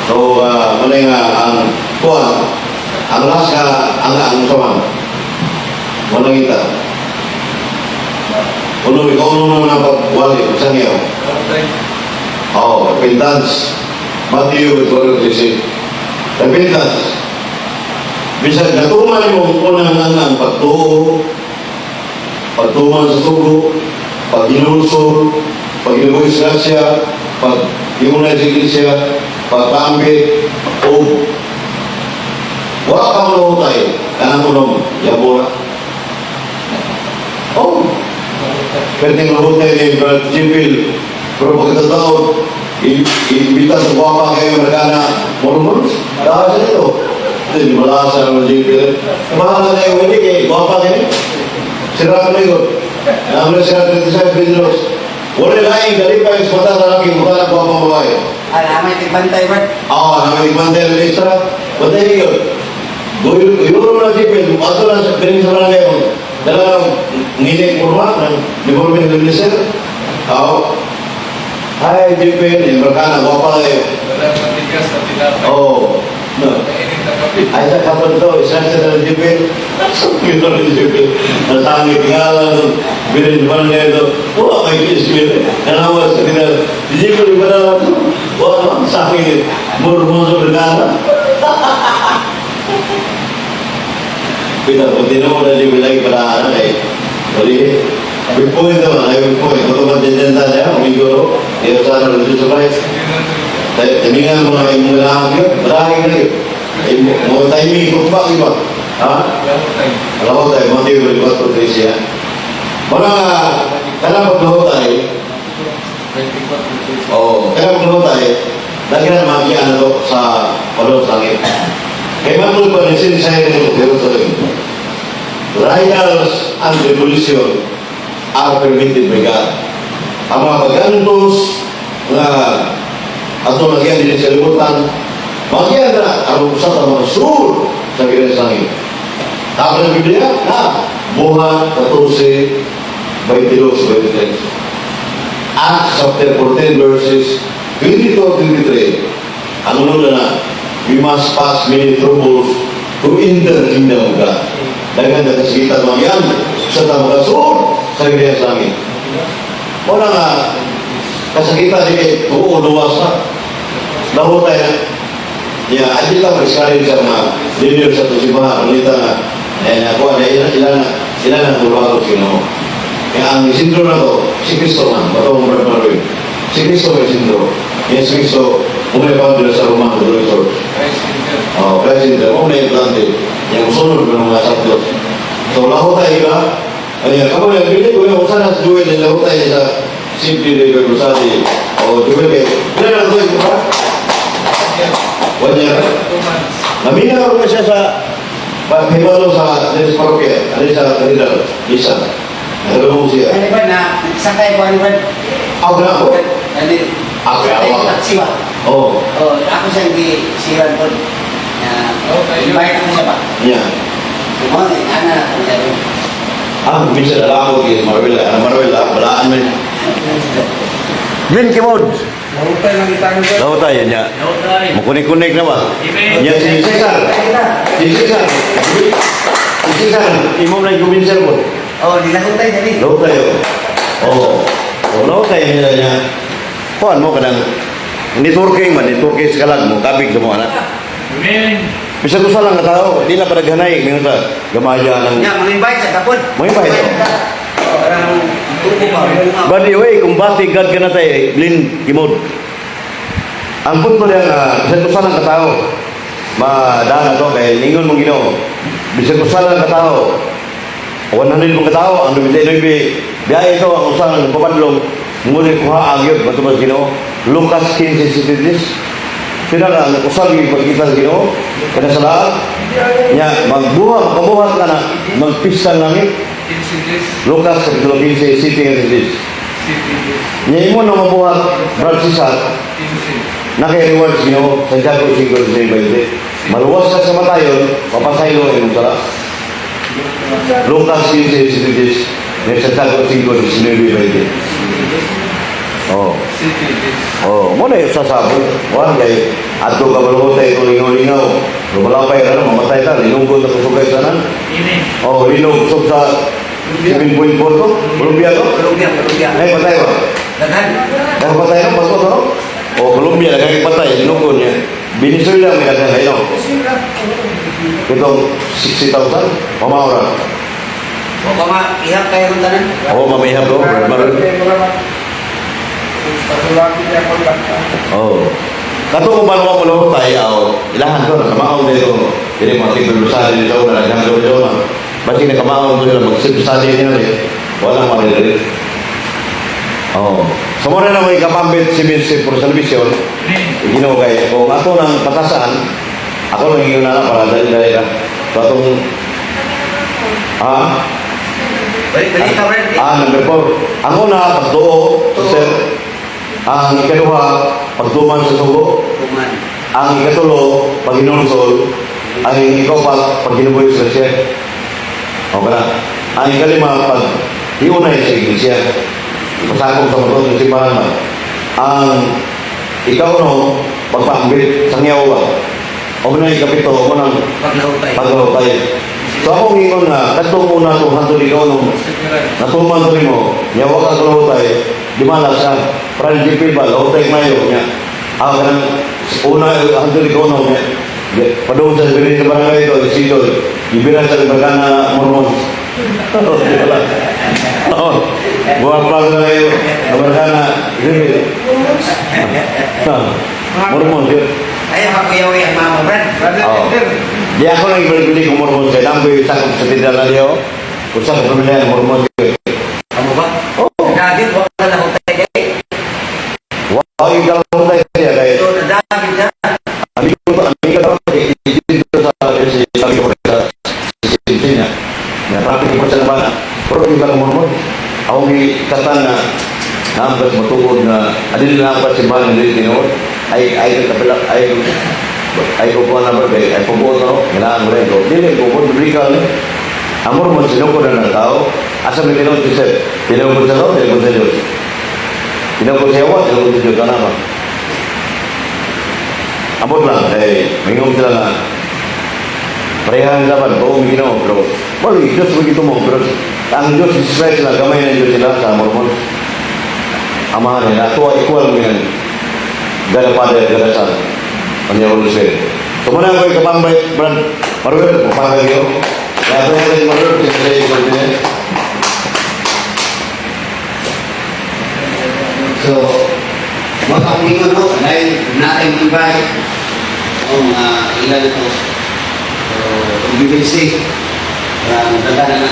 So, ano nga, ang kuwan, ang last nga, ang sama, walang ita. Uno, ikaw uno na pagwali, pagsangyaw. Oh, repentance. Matthew 4:13. Repentance. Bisag natuman mo ang unang ang pagtuo, pagtuman sa sugo, paghinulsol, paghinugoy sa grasya, pag-iunay sa iglesia, pagkaambit, o wala ka malutay, kanang unom, yabura. Oh, pwedeng malutay ni Brad Jimbil, pero pagkatao, imbita sa guwapa kayo nagana, mormons, dahil sa ito. Hindi, malasa ng Jimbil. Bahala na yung hindi kay guwapa kayo. Sira ko na yun. Namin sira 37 videos. Wala laing, dali pa yung mata sa laki, mukha na guwapa babae. Alamay, tigbantay ba? Oo, namin bantay ng extra. Bantay yun. Guyuro na Jimbil, ato na sa piling sa barangay mo. Dala ng nginig kurma, ng development ng minister. Oo. Hi, Jimbil, yung barkana, guwapa kayo. Wala matigas na tinapay. Oo. No. Mainit na kape. Ay sa kapag to, isa sa ng Jimbil. Yun ng Jimbil. Nasangit nga lang, bilin barangay ito. Wala kay Jimbil. Nanawas sa kanila. Jimbil, iba na lang. Wala, sangit. Murmur sa barkana. Pita, kung tinuo na di bilay para ano eh. Wali, big point naman, ay big point. Kung tumatindin tayo, umiguro, iyo sana rin sa Christ. Timingan mo na imong lahang yun, marahing na yun. Mo timing kung ba, iba. Ha? Alam ko tayo, mga tiyo, libat ko siya. Mga, kanang paglahutay, oo, kanang paglahutay, daghan magian na to sa palong sangit. Kay matulog pa rin sinisay rin ito, pero tuloy. Trials and revolution are permitted by God. Ang mga pagantos na ato nagyan din sa libutan, nagyan na ang sa mga sur sa ginang sangit. Tapos ng Biblia, na, Buhat 14, 22, 23. Acts chapter 14 verses 22 23. Ang una na, we must pass many troubles to enter the kingdom of God. Daghan na kasakitan mga yan sa tamang sa ginang sangit. Wala nga, kasakitan di kay tuo luwas na. Nahutay na. Ya, adi lang mag-encourage sa mga leader sa tusibahan, manita nga, eh, ako, na ilan, ilan, ilan ang turuan ko sino. Kaya ang sindro na to, si Kristo man, bato mong Brad Marvin. Si Kristo may sindro. Yes, Kristo, umay pa sa Roman Catholic Church. Oh, President, mo na importante. Yung sunod ko ng mga santos. So, laho tayo ba? Ayan, kamo na, pili ko yung sana sa Joel, yung laho tayo sa Simply River Rosati. O, Joel, eh. Pila na ito, ito ba? 1 year. Naminaw ko siya sa paghibalo sa Diyos Parokya, ano sa Cathedral, Isa. Nagulong siya. Ano ba na, sakay ko ano ba? Ako na ako. Ano? Ako, Sakay ako. ko taxi ba? Oo. Oh, ako siya hindi siran po. Na, invite ako siya ba? Yeah. Mo, ana ako siya. Ah, minsan alam ko kay Marwela. Ano Marwela, balaan mo yun. Glenn Kimod. Mahutay lang kita nyo ba? Lawa tayo niya. Makunik-kunik na ba? Niya si Cesar. Si Cesar. Si Cesar, imo na yung kuminser mo. Oh, di lahutay dali. Lawa tayo. Oo. Oh, lawa tayo niya niya. Kuan mo kanang networking man, networking sa kalag mo, kabig sa mo anak. Bisan usa lang ka tao, di na padaghanay, mingon sa gamaya ng Nga, mang-invite sa kapod. Mang-invite, oh. Oh, parang tubo ba? By the way, kung bati God ka na tayo, Lin Kimod. Ang punto niya nga, bisan usa lang katao, madana to kay ningon mong Ginoo. Bisan usa lang katao, 100 mong katao, ang 99 biyahe ito, ang usa ng papadlong, ngunit kuha ang yun, matubas Ginoo. Lucas 15:73. Sila nga, ang usang yung pagkita sa Ginoo, kada sa lahat, niya, magbuha, makabuhat ka na, magpista ng langit. Lucas Kapitulo 15, City and Cities. Niya imo na mabuhat, Brad Cesar, naki-reward sa Ginoo, Santiago 5, 20. Maluwas ka sa matayon, papasaylo ang imong sala. Lucas 15, 73, ni Santiago 5, 19, 20. Oh. Oh, mo na yung sasabot. Wala kay adto ka balhotay kung lingaw-lingaw. Lumalapay ka na, mamatay ka, linungkod na kusugay tanan. Oh, linog kusog sa 7.4 to, Colombia to. Colombia, Colombia. Ay, patay ba? Daghan. Dahil patay na, bago to? Oh, Colombia, nagkakipatay, linungkod niya. Venezuela may daghan kayo. Itong 60,000, pamaura. O ba ma, ihap kayo kung tanan? Oo, mamihap ko. Pasulati niya ko lang. Oo. Kato kung paano mo tayo, aw, ilahan ko, nakamaon dito. Dili mga tigil sa dito, na naghan ko dito. Basi nakamaon ko sila, mag-sibsali nila eh. Walang maririt. Oo. So muna na may kapambit si Mr. for salvation, Ginoo kay kung ako nang patasan, ako lang yung na para dali-dali lang. So atong ah, Balik, balik ka, Brad. Ah, number 4. Ang una, pagtuo, sir. Ang ikaduha, pagtuman sa sugo. Tuman. Ang ikatulo, paghinulsol. Ang ikapat, paghinuboy sa siya. Okay na. Ang ikalima, pag hiunay sa iglesia. Pasakop sa motor ng simbahan man. Ang ikauno, pagpaambit, sangyaw ba? O na ikapito, o nang Paglahutay. paglahutay. So akong ingon nga, katong una itong hantod ikaw nung natuman to nimo, nya wa ka kalahutay, di malas ka. Parang GP ba, lahutay mayo nya. Ang kanang una hantod ikaw nung nya. Padung sa diri sa barangay ito, Isidol, gibira sa barangay Mormons. Di ba? Oo. Buwan pa na kayo, barangay diri. Mormons yun. Ay, ako ang mama, Brad. Brother Oo. Ender. Di ako nang ibalik-balik kung Mormon kaya nang sakop sa tindahan niyo. Kung sa pamilya ng Mormon yun. Amo ba? Oo. Dagit, wa ka lahutay kay. Wow, yung dalawang tayo siya kaya So, nadagit siya. amigo amigo daw kay dito sa si sabi ko sa si niya. Na traffic ko sa bana. Pero di ba ng Mormon? Ako gi katan na naambat matugod na adili na ambat simbahan ng dili tinuod ay ay kapila ay ay ko na ba kay ay pagbuot na ko kailangan ko rin ko dili ko ko biblical ni ang Mormon sinukod na ng tao asa may tinuod si Sir tinuod sa tao, tinuod sa Diyos, tinuod sa Yawa, tinuod sa Diyos, ano ba. Abot lang eh mingom sila na parehan dapat buong Ginoo, pero well, Diyos mo mo, pero ang Diyos is Christ sila, gamay ng Diyos sila sa Mormon. Amahan nila ato ay equal mo yan. God the Father, God the Son, ang Holy Spirit. So muna ko ikapambay, Brad Maruel, mapagagyo kaya ito yung Maruel kasi sa iyo. So, wag akong ingon mo, dahil natin invite o mga ilan ito. So, BBC, para magdala na